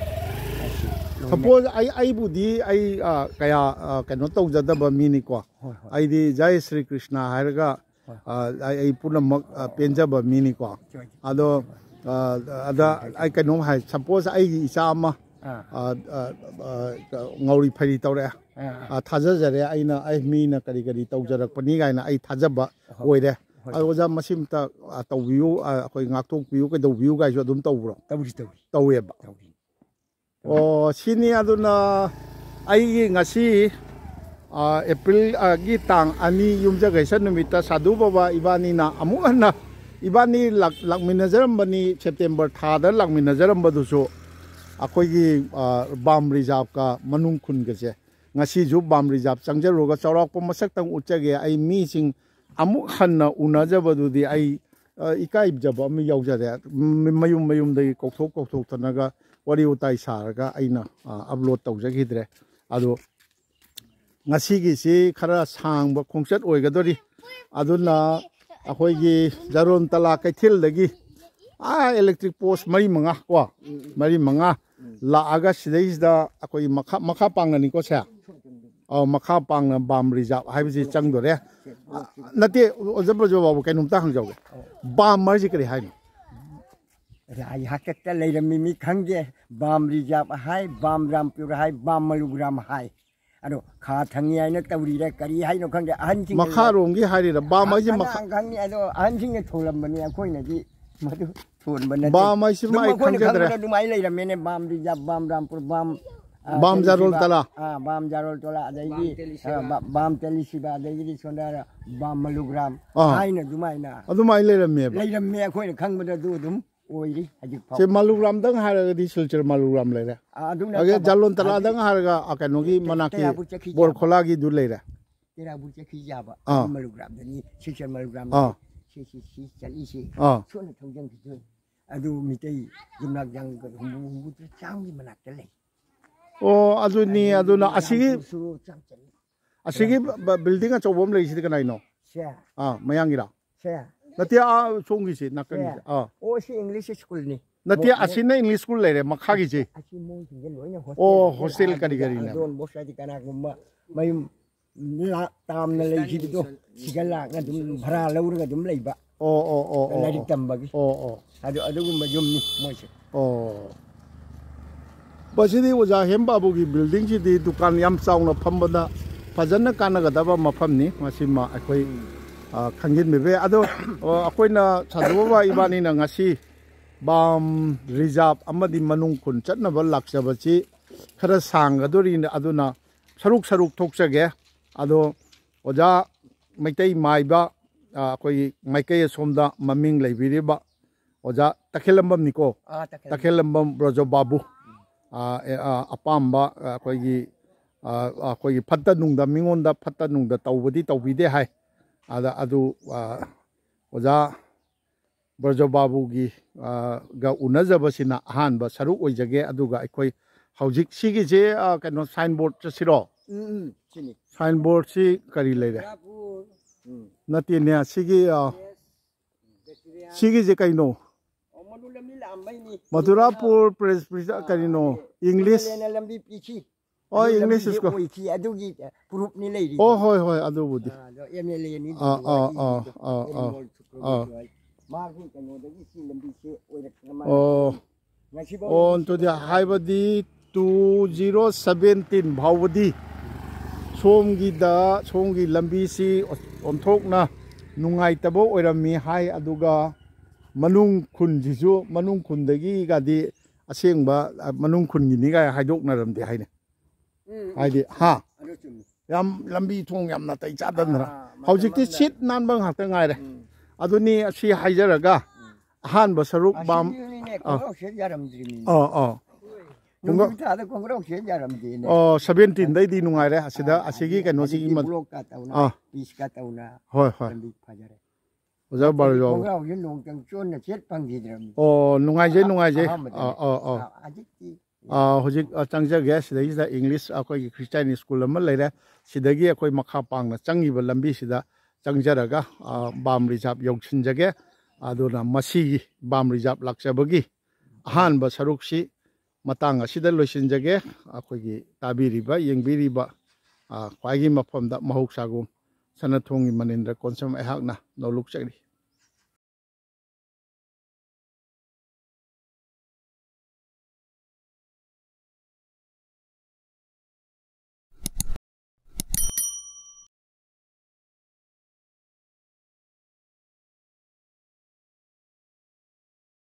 ꯑꯁꯤ ꯂꯣꯏꯅ꯫ ꯁꯄꯣꯁ ꯑꯩ, ꯑꯩꯕꯨꯗꯤ ꯑꯩ, ꯑꯥ, ꯀꯌꯥ, ꯑꯥ, ꯀꯩꯅꯣ ꯇꯧꯖꯗꯕ ꯃꯤꯅꯤꯀꯣ꯫ ꯍꯣꯏ, ꯍꯣꯏ꯫ ꯑꯩꯗꯤ ꯖꯥꯏ ꯁ꯭ꯔꯤ ꯀ꯭ꯔꯤꯁꯅ ꯍꯥꯏꯔꯒ, ꯍꯣꯏ꯫ ꯑꯥ, ꯑꯩ, ꯑꯩ ꯄꯨꯝꯅꯃꯛ, ꯑꯥ, ꯄꯦꯟꯖꯕ ꯃꯤꯅꯤꯀꯣ꯫ ꯍꯣꯏ꯫ ꯑꯗꯣ, ꯑꯥ, ꯑꯗ ꯑꯩ ꯀꯩꯅꯣꯝ ꯍꯥꯏ, ꯁꯄꯣꯁ ꯑꯩꯒꯤ ꯏꯆꯥ ꯑꯃ, ꯑꯥ꯫ ꯑꯥ, ꯑꯥ, ꯑꯥ, ꯉꯥꯎꯔꯤ ꯐꯩꯔꯤ ꯇꯧꯔꯛꯑꯦ꯫ ꯑꯥ, ꯑꯥ꯫ ꯑꯥ, ꯊꯥꯖꯖꯔꯦ ꯑꯩꯅ, ꯑꯩ ꯃꯤꯅ ꯀꯔꯤ ꯀꯔꯤ ꯇꯧꯖꯔꯛꯄꯅꯤ ꯀꯥꯏꯅ ꯑꯩ ꯊꯥꯖꯕ ꯍꯣꯏ꯫ ꯑꯣꯏꯔꯦ꯫ ꯍꯣꯏ꯫ ꯑꯗꯣ ꯑꯣꯖꯥ ꯃꯁꯤꯝꯇ, ꯑꯥ, ꯇꯧꯕꯤꯌꯨ, ꯑꯥ, ꯑꯩꯈꯣꯏ ꯉꯥꯛꯊꯣꯛꯄꯤꯌꯨ, ꯀꯩꯗꯧꯕꯤꯌꯨ ꯀꯥꯏꯁꯨ ꯑꯗꯨꯝ ꯇꯧꯕ꯭ꯔꯣ? ꯇꯧꯔꯤ, ꯇꯧꯔꯤ꯫ ꯇꯧꯋꯦꯕ? ꯇꯧꯔꯤ꯫ ꯑꯣ, ꯁꯤꯅꯤ꯫ ꯑꯗꯨꯅ ꯑꯩꯒꯤ ꯉꯁꯤ, ꯑꯥ, ꯑꯦꯄ꯭ꯔꯤꯜ, ꯑꯥ, ꯒꯤ ꯇꯥꯡ ꯑꯅꯤ ꯌꯨꯝꯖꯀꯩꯁ ꯅꯨꯃꯤꯠꯇ ꯁꯥꯙꯨ ꯕꯕꯥ ꯏꯕꯥꯅꯤꯅ ꯑꯃꯨꯛ ꯍꯟꯅ ꯏꯕꯥꯅꯤ ꯂꯥꯛ-, ꯂꯥꯛꯃꯤꯟꯅꯖꯔꯝꯕꯅꯤ꯫ ꯁꯦꯞꯇꯦꯝꯕꯔ ꯊꯥꯗ ꯂꯥꯛꯃꯤꯟꯅꯖꯔꯝꯕꯗꯨꯁꯨ ꯑꯩꯈꯣꯏꯒꯤ, ꯑꯥ, ꯕꯥꯝ ꯔꯤꯖꯥꯕꯀ ꯃꯅꯨꯡ ꯈꯨꯟꯒꯁꯦ ꯉꯁꯤꯁꯨ ꯕꯥꯝ ꯔꯤꯖꯥꯕ ꯆꯪꯖꯔꯨꯔꯒ ꯆꯥꯎꯔꯥꯛꯄ ꯃꯁꯛꯇꯪ ꯎꯠꯆꯒꯦ꯫ ꯑꯩ ꯃꯤꯁꯤꯡ ꯑꯃꯨꯛ ꯍꯟꯅ ꯎꯅꯖꯕꯗꯨꯗꯤ ꯑꯩ, ꯑ, ꯏꯀꯥꯏꯖꯕ ꯑꯃ ꯌꯥꯎꯖꯔꯦ꯫ ꯃ-, ꯃꯌꯨꯝ ꯃꯌꯨꯝꯗꯒꯤ ꯀꯧꯊꯣꯛ ꯀꯧꯊꯣꯛꯇꯅꯒ ꯋꯥꯔꯤ ꯋꯥꯇꯥꯏ ꯁꯥꯔꯒ ꯑꯩꯅ, ꯑ, ꯑꯞꯂꯣꯗ ꯇꯧꯖꯈꯤꯗ꯭ꯔꯦ꯫ ꯑꯗꯣ ꯉꯁꯤꯒꯤꯁꯤ ꯈꯔ ꯁꯥꯡꯕ ꯈꯣꯡꯆꯠ ꯑꯣꯏꯒꯗꯧꯔꯤ꯫ ꯑꯗꯨꯅ ꯑꯩꯈꯣꯏꯒꯤ ꯖꯥꯔꯣꯟ ꯇꯂꯥ ꯀꯩꯊꯦꯜꯗꯒꯤ ꯑꯥ electric post ꯃꯔꯤ ꯃꯉꯥ ꯀꯣ, ꯃꯔꯤ ꯃꯉꯥ ꯂꯥꯛꯑꯒ ꯁꯤꯗꯩꯁꯤꯗ ꯑꯩꯈꯣꯏꯒꯤ ꯃꯈꯥ, ꯃꯈꯥ ꯄꯥꯡꯅꯅꯤꯀꯣ ꯁꯦ꯫ ꯑꯧ, ꯃꯈꯥ ꯄꯥꯡꯅ ꯕꯥꯝ reserve ꯍꯥꯏꯕꯁꯤ ꯆꯪꯗꯣꯔꯦ꯫ ꯅꯠꯇꯦ, ꯑꯣꯖꯥ ꯕ꯭ꯔꯖꯕꯥꯕꯨ, ꯀꯩꯅꯣꯝꯇ ꯍꯪꯖꯧꯒꯦ꯫ ꯕꯥꯝ ꯍꯥꯏꯁꯤ ꯀꯔꯤ ꯍꯥꯏꯅꯣ? ꯂꯥꯏ ꯍꯥꯛꯇꯛꯇ ꯂꯩꯔꯝꯃꯤ ꯃꯤ ꯈꯪꯗꯦ꯫ ꯕꯥꯝ reserve ꯍꯥꯏ, ꯕꯥꯝ ꯔꯥꯝꯄꯨꯔ ꯍꯥꯏ, ꯕꯥꯝ ꯃꯂꯨꯒ꯭ꯔꯥꯝ ꯍꯥꯏ꯫ ꯑꯗꯣ ꯈꯥ ꯊꯪꯉꯤ ꯍꯥꯏꯅ ꯇꯧꯔꯤꯔꯥ ꯀꯔꯤ ꯍꯥꯏꯅꯣ ꯈꯪꯗꯦ꯫ ꯑꯍꯟꯁꯤꯡꯅ ꯃꯈꯥꯔꯣꯝꯒꯤ ꯍꯥꯏꯔꯤꯔꯥ? ꯕꯥꯝ ꯍꯥꯏꯁꯦ ꯈꯥ-, ꯃꯈꯥ ꯈꯪꯉꯤ, ꯑꯗꯣ ꯑꯍꯟꯁꯤꯡꯅ ꯊꯣꯜꯂꯝꯕꯅꯤ, ꯑꯩꯈꯣꯏꯅꯗꯤ ꯃꯗꯨ ꯊꯣꯟꯕ ꯅꯠꯇꯦ꯫ ꯕꯥꯝ ꯍꯥꯏꯁꯤꯃ ꯑꯗꯨꯝ ꯑꯩ ꯑꯩꯈꯣꯏꯅ ꯈꯪꯖꯗ꯭ꯔꯦ꯫ ꯈꯪꯕꯗ ꯑꯗꯨꯃꯥꯏꯅ ꯂꯩꯔꯝꯃꯦꯅꯦ꯫ ꯕꯥꯝ reserve, ꯕꯥꯝ ꯔꯥꯝꯄꯨꯔ, ꯕꯥꯝ, ꯑ, ꯕꯥꯝ ꯀꯔꯤ ꯖꯥꯔꯣꯜ ꯁꯤꯕ? ꯇꯂꯥ꯫ ꯑ, ꯕꯥꯝ ꯖꯥꯔꯣꯜ ꯇꯣꯂꯥ, ꯑꯗꯩꯗꯤ, ꯕꯥꯝ ꯇꯦꯂꯤ ꯑ, ꯁꯤꯕ꯫ ꯕꯥ-, ꯕꯥꯝ ꯇꯦꯂꯤ ꯁꯤꯕ, ꯑꯗꯒꯤꯗꯤ ꯁꯣꯝꯗ ꯕꯥꯝ ꯃꯂꯨꯒ꯭ꯔꯥꯝ ꯑꯥ꯫ ꯍꯥꯏꯅ ꯑꯗꯨꯃꯥꯏꯅ ꯑꯗꯨꯃꯥꯏꯅ ꯂꯩꯔꯝꯃꯦꯕ꯫ ꯂꯩꯔꯝꯃꯦ, ꯑꯩꯈꯣꯏꯅ ꯈꯪꯕꯗ ꯑꯗꯨ ꯑꯗꯨꯝ ꯑꯣꯏꯔꯤ ꯍꯧꯖꯤꯛ ꯐꯥꯎ꯫ ꯁꯦ, ꯃꯥꯂꯨꯒ꯭ꯔꯥꯝꯗꯪ ꯍꯥꯏꯔꯒꯗꯤ ꯁꯤꯜꯆꯔ ꯃꯥꯂꯨꯒ꯭ꯔꯥꯝ ꯂꯩꯔꯦ꯫ ꯑꯥ, ꯑꯗꯨ ꯑꯗꯒꯤ ꯅꯠꯇꯕ ꯖꯥꯂꯣꯟ ꯇꯂꯥꯗꯪ ꯍꯥꯏꯗꯤ ꯍꯥꯏꯔꯒ, ꯑ, ꯀꯩꯅꯣꯒꯤ ꯇꯦ-, ꯃꯅꯥꯛꯀꯤ ꯇꯦꯔꯥꯕꯨ ꯆꯠꯈꯤ ꯌꯥꯕ꯫ ꯕꯣꯔꯈꯣꯂꯥꯒꯤꯗꯨ ꯂꯩꯔꯦ꯫ ꯇꯦꯔꯥꯕꯨ ꯆꯠꯈꯤ ꯌꯥꯕ꯫ ꯑꯥ꯫ ꯑꯗꯨ ꯃꯥꯂꯨꯒ꯭ꯔꯥꯝꯗꯅꯤ, ꯁꯤꯜꯆꯔ ꯃꯥꯂꯨꯒ꯭ꯔꯥꯝꯗꯅꯤ꯫ ꯑꯥ꯫ ꯁꯤ, ꯁꯤ, ꯁꯤ ꯆꯠꯂꯤꯁꯤ꯫ ꯑꯥ꯫ ꯁꯣꯝꯅ ꯊꯧꯖꯤꯟꯈꯤꯗꯣꯏꯅꯤ꯫ ꯑꯗꯨ ꯃꯤꯇꯩ ꯌꯨꯝꯅꯥꯛ ꯌꯥꯡ ꯍꯨꯝꯐꯨ, ꯍꯨꯝꯐꯨꯇꯔꯦꯠ ꯆꯥꯝꯒꯤ ꯃꯅꯥꯛꯇ ꯂꯩ꯫ ꯑꯣ, ꯑꯗꯨꯅꯤ, ꯑꯗꯒꯤ ꯑꯗꯨꯅ ꯑꯁꯤꯒꯤ ꯃꯣꯏꯔꯥꯡꯊꯦꯝꯁꯨ ꯆꯥꯝ ꯆꯠꯂꯤ꯫ ꯑꯁꯤꯒꯤ ꯃꯣꯏꯔꯥꯡꯊꯦꯝ꯫ ꯕ-, building ꯑꯆꯧꯕ ꯑꯃ ꯂꯩꯔꯤꯁꯤꯗꯤ ꯀꯅꯥꯏꯅꯣ? ꯁꯦ꯫ ꯑꯥ, ꯃꯌꯥꯡꯒꯤꯔꯥ? ꯁꯦ꯫ ꯅꯠꯇꯦ, ꯑꯥ, ꯁꯣꯝꯒꯤꯁꯤ, ꯁꯦ꯫ ꯅꯥꯀꯟꯒꯤꯁꯦ꯫ ꯑꯥ꯫ ꯑꯣ, ꯁꯤ English schoolꯅꯤ꯫ ꯅꯠꯇꯦ, ꯃꯣ-, ꯃꯣ-, ꯑꯁꯤꯅ English school ꯂꯩꯔꯦ, ꯃꯈꯥꯒꯤꯁꯦ꯫ ꯑꯁꯤ ꯃꯣꯏꯁꯤꯡꯁꯦ ꯂꯣꯏꯅ hostel ꯑꯣ, ꯂꯩ꯫ Hostel ꯀꯔꯤ ꯑꯗꯨꯗ ꯀꯔꯤꯅ? ꯑꯗꯣꯟ ꯕꯣꯁ ꯍꯥꯏꯗꯤ ꯀꯅꯥꯒꯨꯝꯕ ꯃꯌꯨꯝ ꯂꯥ-, ꯇꯥꯝꯅ ꯂꯩꯈꯤꯕꯗꯣ, ꯁꯤꯗ ꯂꯥꯛꯅ ꯑꯗꯨꯝ ꯚꯔꯥ ꯂꯧꯔꯒ ꯑꯗꯨꯝ ꯂꯩꯕ꯫ ꯑꯣ, ꯑꯣ, ꯑꯣ, ꯑꯣ, ꯂꯥꯏꯔꯤꯛ ꯑꯣ꯫ ꯇꯝꯕꯒꯤ꯫ ꯑꯣ, ꯑꯣ꯫ ꯑꯗꯨ, ꯑꯗꯨꯒꯨꯝꯕ ꯌꯨꯝꯅꯤ ꯃꯣꯏꯁꯦ꯫ ꯑꯣ꯫ ꯃꯁꯤꯗꯤ ꯑꯣꯖꯥ ꯍꯦꯝꯕꯥꯕꯨꯒꯤ buildingꯁꯤꯗꯤ ꯗꯨꯀꯥꯟ ꯌꯥꯝ ꯆꯥꯎꯅ ꯐꯝꯕꯗ ꯐꯖꯅ ꯀꯥꯟꯅꯒꯗꯕ ꯃꯐꯝꯅꯤ꯫ ꯃꯁꯤꯃ ꯑꯩꯈꯣꯏ, ꯎꯝ꯫ ꯑ, ꯈꯪꯖꯤꯟꯕꯤꯕ ꯌꯥꯏ꯫ ꯑꯗꯣ, ꯑ, ꯑꯩꯈꯣꯏꯅ ꯁꯥꯟꯗꯣꯛꯑꯕ ꯏꯕꯥꯅꯤꯅ ꯉꯁꯤ ꯕꯥꯝ reserve ꯑꯃꯗꯤ ꯃꯅꯨꯡ ꯈꯨꯟ ꯆꯠꯅꯕ ꯂꯥꯛꯆꯕꯁꯤ ꯈꯔ ꯁꯥꯡꯒꯗꯣꯔꯤꯅ, ꯑꯗꯨꯅ ꯁꯔꯨꯛ ꯁꯔꯨꯛ ꯊꯣꯛꯆꯒꯦ꯫ ꯑꯗꯣ ꯑꯣꯖꯥ ꯃꯩꯇꯩ ꯃꯥꯏꯕ, ꯑ, ꯑꯩꯈꯣꯏꯒꯤ ꯃꯥꯏꯀꯩ ꯑꯁꯣꯝꯗ ꯃꯃꯤꯡ ꯂꯩꯕꯤꯔꯤꯕ ꯑꯣꯖꯥ ꯇꯈꯦꯜꯂꯝꯕꯝꯅꯤꯀꯣ꯫ ꯑꯥ, ꯇꯈꯦꯜꯂꯝꯕꯝ꯫ ꯇꯈꯦꯜꯂꯝꯕꯝ ꯕ꯭ꯔꯖꯕꯥꯕꯨ꯫ ꯑꯥ, ꯑꯦ, ꯑꯥ, ꯑꯄꯥꯝꯕ, ꯑ, ꯑꯩꯈꯣꯏꯒꯤ, ꯑ, ꯑꯩꯈꯣꯏꯒꯤ ꯐꯠꯇ ꯅꯨꯡꯗ, ꯃꯤꯉꯣꯟꯗ ꯐꯠꯇ ꯅꯨꯡꯗ ꯇꯧꯕꯗꯤ ꯇꯧꯕꯤꯗꯦ ꯍꯥꯏ꯫ ꯑꯗ ꯑꯗꯨ, ꯑ, ꯑꯣꯖꯥ ꯕ꯭ꯔꯖꯕꯥꯕꯨꯒꯤ, ꯑ, ꯒ ꯎꯅꯖꯕꯁꯤꯅ ꯑꯍꯥꯟꯕ ꯁꯔꯨꯛ ꯑꯣꯏꯖꯒꯦ꯫ ꯑꯗꯨꯒ ꯑꯩꯈꯣꯏ ꯍꯧꯖꯤꯛ ꯁꯤꯒꯤꯁꯦ, ꯑ, ꯀꯩꯅꯣ, signboard ꯆꯠꯁꯤꯔꯣ? ꯎꯝ, ꯎꯝ, ꯁꯤꯅꯤ꯫ Signboardꯁꯤ ꯀꯔꯤ ꯂꯩꯔꯦ? ꯅꯠꯇꯦꯅꯦ, ꯁꯤꯒꯤ, ꯑ, ꯁꯤꯒꯤꯁꯦ ꯀꯩꯅꯣ? ꯃꯗꯨꯔꯥꯄꯨꯔ ꯄ꯭ꯔꯦꯁ ꯀꯔꯤꯅꯣ? ꯏꯪꯂꯤꯁ? ꯑꯣ, ꯏꯪꯂꯤꯁ ꯁ꯭ꯀꯨꯜ꯫ ꯑꯣꯏꯈꯤ, ꯑꯗꯨꯒꯤ ꯄ꯭ꯔꯨꯐꯅꯤ ꯂꯩꯔꯤ꯫ ꯑꯣ, ꯍꯣꯏ, ꯍꯣꯏ, ꯑꯗꯨꯕꯨꯗꯤ꯫ ꯑꯥ, ꯑꯗꯣ ꯑꯦꯝ ꯑꯦꯜ ꯑꯦꯅꯤ ꯑꯥ, ꯑꯥ, ꯑꯥ, ꯑꯥ, ꯑꯥ, ꯑꯥ꯫ ꯃꯥꯒꯤ ꯀꯩꯅꯣꯗꯒꯤ ꯁꯤ ꯂꯝꯕꯤꯁꯦ ꯑꯣꯏꯔꯛꯇꯅ ꯃꯥ ꯑꯣ꯫ ꯉꯁꯤꯐꯥꯎ ꯑꯣ, ꯂꯝꯕꯤꯁꯦ ꯑꯗꯨꯗꯤ ꯍꯥꯏꯕꯗꯤ two zero seventeen ꯐꯥꯎꯕꯗꯤ ꯁꯣꯝꯒꯤꯗ, ꯁꯣꯝꯒꯤ ꯂꯝꯕꯤꯁꯤ ꯑꯣꯟꯊꯣꯛꯅ ꯅꯨꯡꯉꯥꯏꯇꯕ ꯑꯣꯏꯔꯝꯃꯤ ꯍꯥꯏ꯫ ꯑꯗꯨꯒ ꯃꯅꯨꯡ ꯈꯨꯟꯁꯤꯁꯨ, ꯃꯅꯨꯡ ꯈꯨꯟꯗꯒꯤꯒꯗꯤ ꯑꯁꯦꯡꯕ, ꯑ, ꯃꯅꯨꯡ ꯈꯨꯟꯒꯤꯅꯤꯒꯥꯏ ꯍꯥꯏꯗꯣꯛꯅꯔꯝꯗꯦ ꯍꯥꯏꯅꯦ꯫ ꯎꯝ, ꯎꯝ꯫ ꯍꯥꯏꯗꯤ, ꯍꯥ? ꯑꯗꯨ ꯆꯨꯝꯃꯤ꯫ ꯌꯥꯝ ꯂꯝꯕꯤ ꯊꯣꯡ ꯌꯥꯝ ꯅꯥꯇꯩ ꯆꯥꯗꯗꯅ꯫ ꯑꯥ, ꯃꯇꯝ ꯍꯧꯖꯤꯛꯇꯤ ꯑꯃꯗ ꯁꯤꯠ ꯅꯥꯟꯕ ꯉꯥꯛꯇ ꯉꯥꯏꯔꯦ꯫ ꯎꯝ꯫ ꯑꯗꯨꯅꯤ, ꯑꯁꯤ ꯍꯥꯏꯖꯔꯒ, ꯎꯝ꯫ ꯑꯍꯥꯟꯕ ꯁꯔꯨꯛ ꯕꯥꯝ-, ꯑꯁꯤꯅꯤꯅꯦ, ꯑꯥ꯫ ꯈꯣꯡꯒ꯭ꯔꯥꯎ ꯁꯦꯠ ꯌꯥꯔꯝꯗ꯭ꯔꯤꯃꯤꯅꯦ꯫ ꯑꯥ, ꯑꯥ꯫ ꯅꯣꯡꯖꯨ ꯊꯥꯗ ꯈꯣꯡꯒ꯭ꯔꯥꯎ ꯁꯦꯠ ꯌꯥꯔꯝꯗꯦꯅꯦ꯫ ꯑꯣ, seventeen ꯗꯩꯗꯤ ꯅꯨꯡꯉꯥꯏꯔꯦ꯫ ꯑꯁꯤꯗ, ꯑꯥ, ꯑꯁꯤꯒꯤ ꯑꯗꯒꯤ ꯀꯩꯅꯣꯁꯤꯒꯤ ꯍꯧꯖꯤꯛꯇꯤ ꯃ-, ꯕ꯭ꯂꯣꯛꯀ ꯇꯧꯅ, ꯑꯥ꯫ ꯄꯤꯁꯀ ꯇꯧꯅ ꯍꯣꯏ, ꯍꯣꯏ꯫ ꯂꯝꯕꯤ ꯐꯖꯔꯦ꯫ ꯑꯣꯖꯥ ꯕꯥꯔꯣ ꯌꯥꯎꯕ꯫ ꯈꯣꯡꯒ꯭ꯔꯥꯎꯁꯦ ꯅꯣꯡꯇꯪ ꯆꯣꯟꯅ ꯁꯦꯠ ꯐꯪꯈꯤꯗ꯭ꯔꯕꯅꯤ꯫ ꯑꯣ, ꯅꯨꯡꯉꯥꯏꯖꯩ, ꯑꯍꯥ-, ꯅꯨꯡꯉꯥꯏꯖꯩ꯫ ꯑꯍꯥꯟꯕꯗꯅꯦ꯫ ꯑꯥ, ꯑꯥ, ꯑꯥ꯫ ꯑꯥ, ꯍꯧꯖꯤꯛꯇꯤ ꯑꯥ, ꯍꯧꯖꯤꯛ, ꯑꯥ, ꯆꯪꯖꯒꯦ꯫ ꯁꯤꯗꯩꯁꯤꯗ ꯏꯪꯂꯤꯁ ꯑꯩꯈꯣꯏꯒꯤ ꯈ꯭ꯔꯤꯁꯇꯤꯌꯥꯟ ꯁ꯭ꯀꯨꯜ ꯑꯃ ꯂꯩꯔꯦ꯫ ꯁꯤꯗꯒꯤ ꯑꯩꯈꯣꯏ ꯃꯈꯥ ꯄꯥꯡꯅ ꯆꯪꯉꯤꯕ ꯂꯝꯕꯤꯁꯤꯗ ꯆꯪꯖꯔꯒ, ꯑꯥ, ꯕꯥꯝ ꯔꯤꯖꯥꯕ ꯌꯧꯁꯤꯟꯖꯒꯦ꯫ ꯑꯗꯨꯅ ꯃꯁꯤꯒꯤ ꯕꯥꯝ ꯔꯤꯖꯥꯕ ꯂꯥꯛꯆꯕꯒꯤ ꯑꯍꯥꯟꯕ ꯁꯔꯨꯛꯁꯤ ꯃꯇꯥꯡ ꯑꯁꯤꯗ ꯂꯣꯏꯁꯤꯟꯖꯒꯦ꯫ ꯑꯩꯈꯣꯏꯒꯤ ꯇꯥꯕꯤꯔꯤꯕ, ꯌꯦꯡꯕꯤꯔꯤꯕ, ꯑꯥ, ꯈ꯭ꯋꯥꯏꯒꯤ ꯃꯐꯝꯗ ꯃꯍꯧꯁꯥꯒꯨꯝ ꯁꯅꯥꯊꯣꯡꯒꯤ ꯃꯅꯤꯟꯗ꯭ꯔ ꯀꯣꯟꯁꯝ ꯑꯩꯍꯥꯛꯅ ꯅꯣꯂꯨꯛꯆꯔꯤ꯫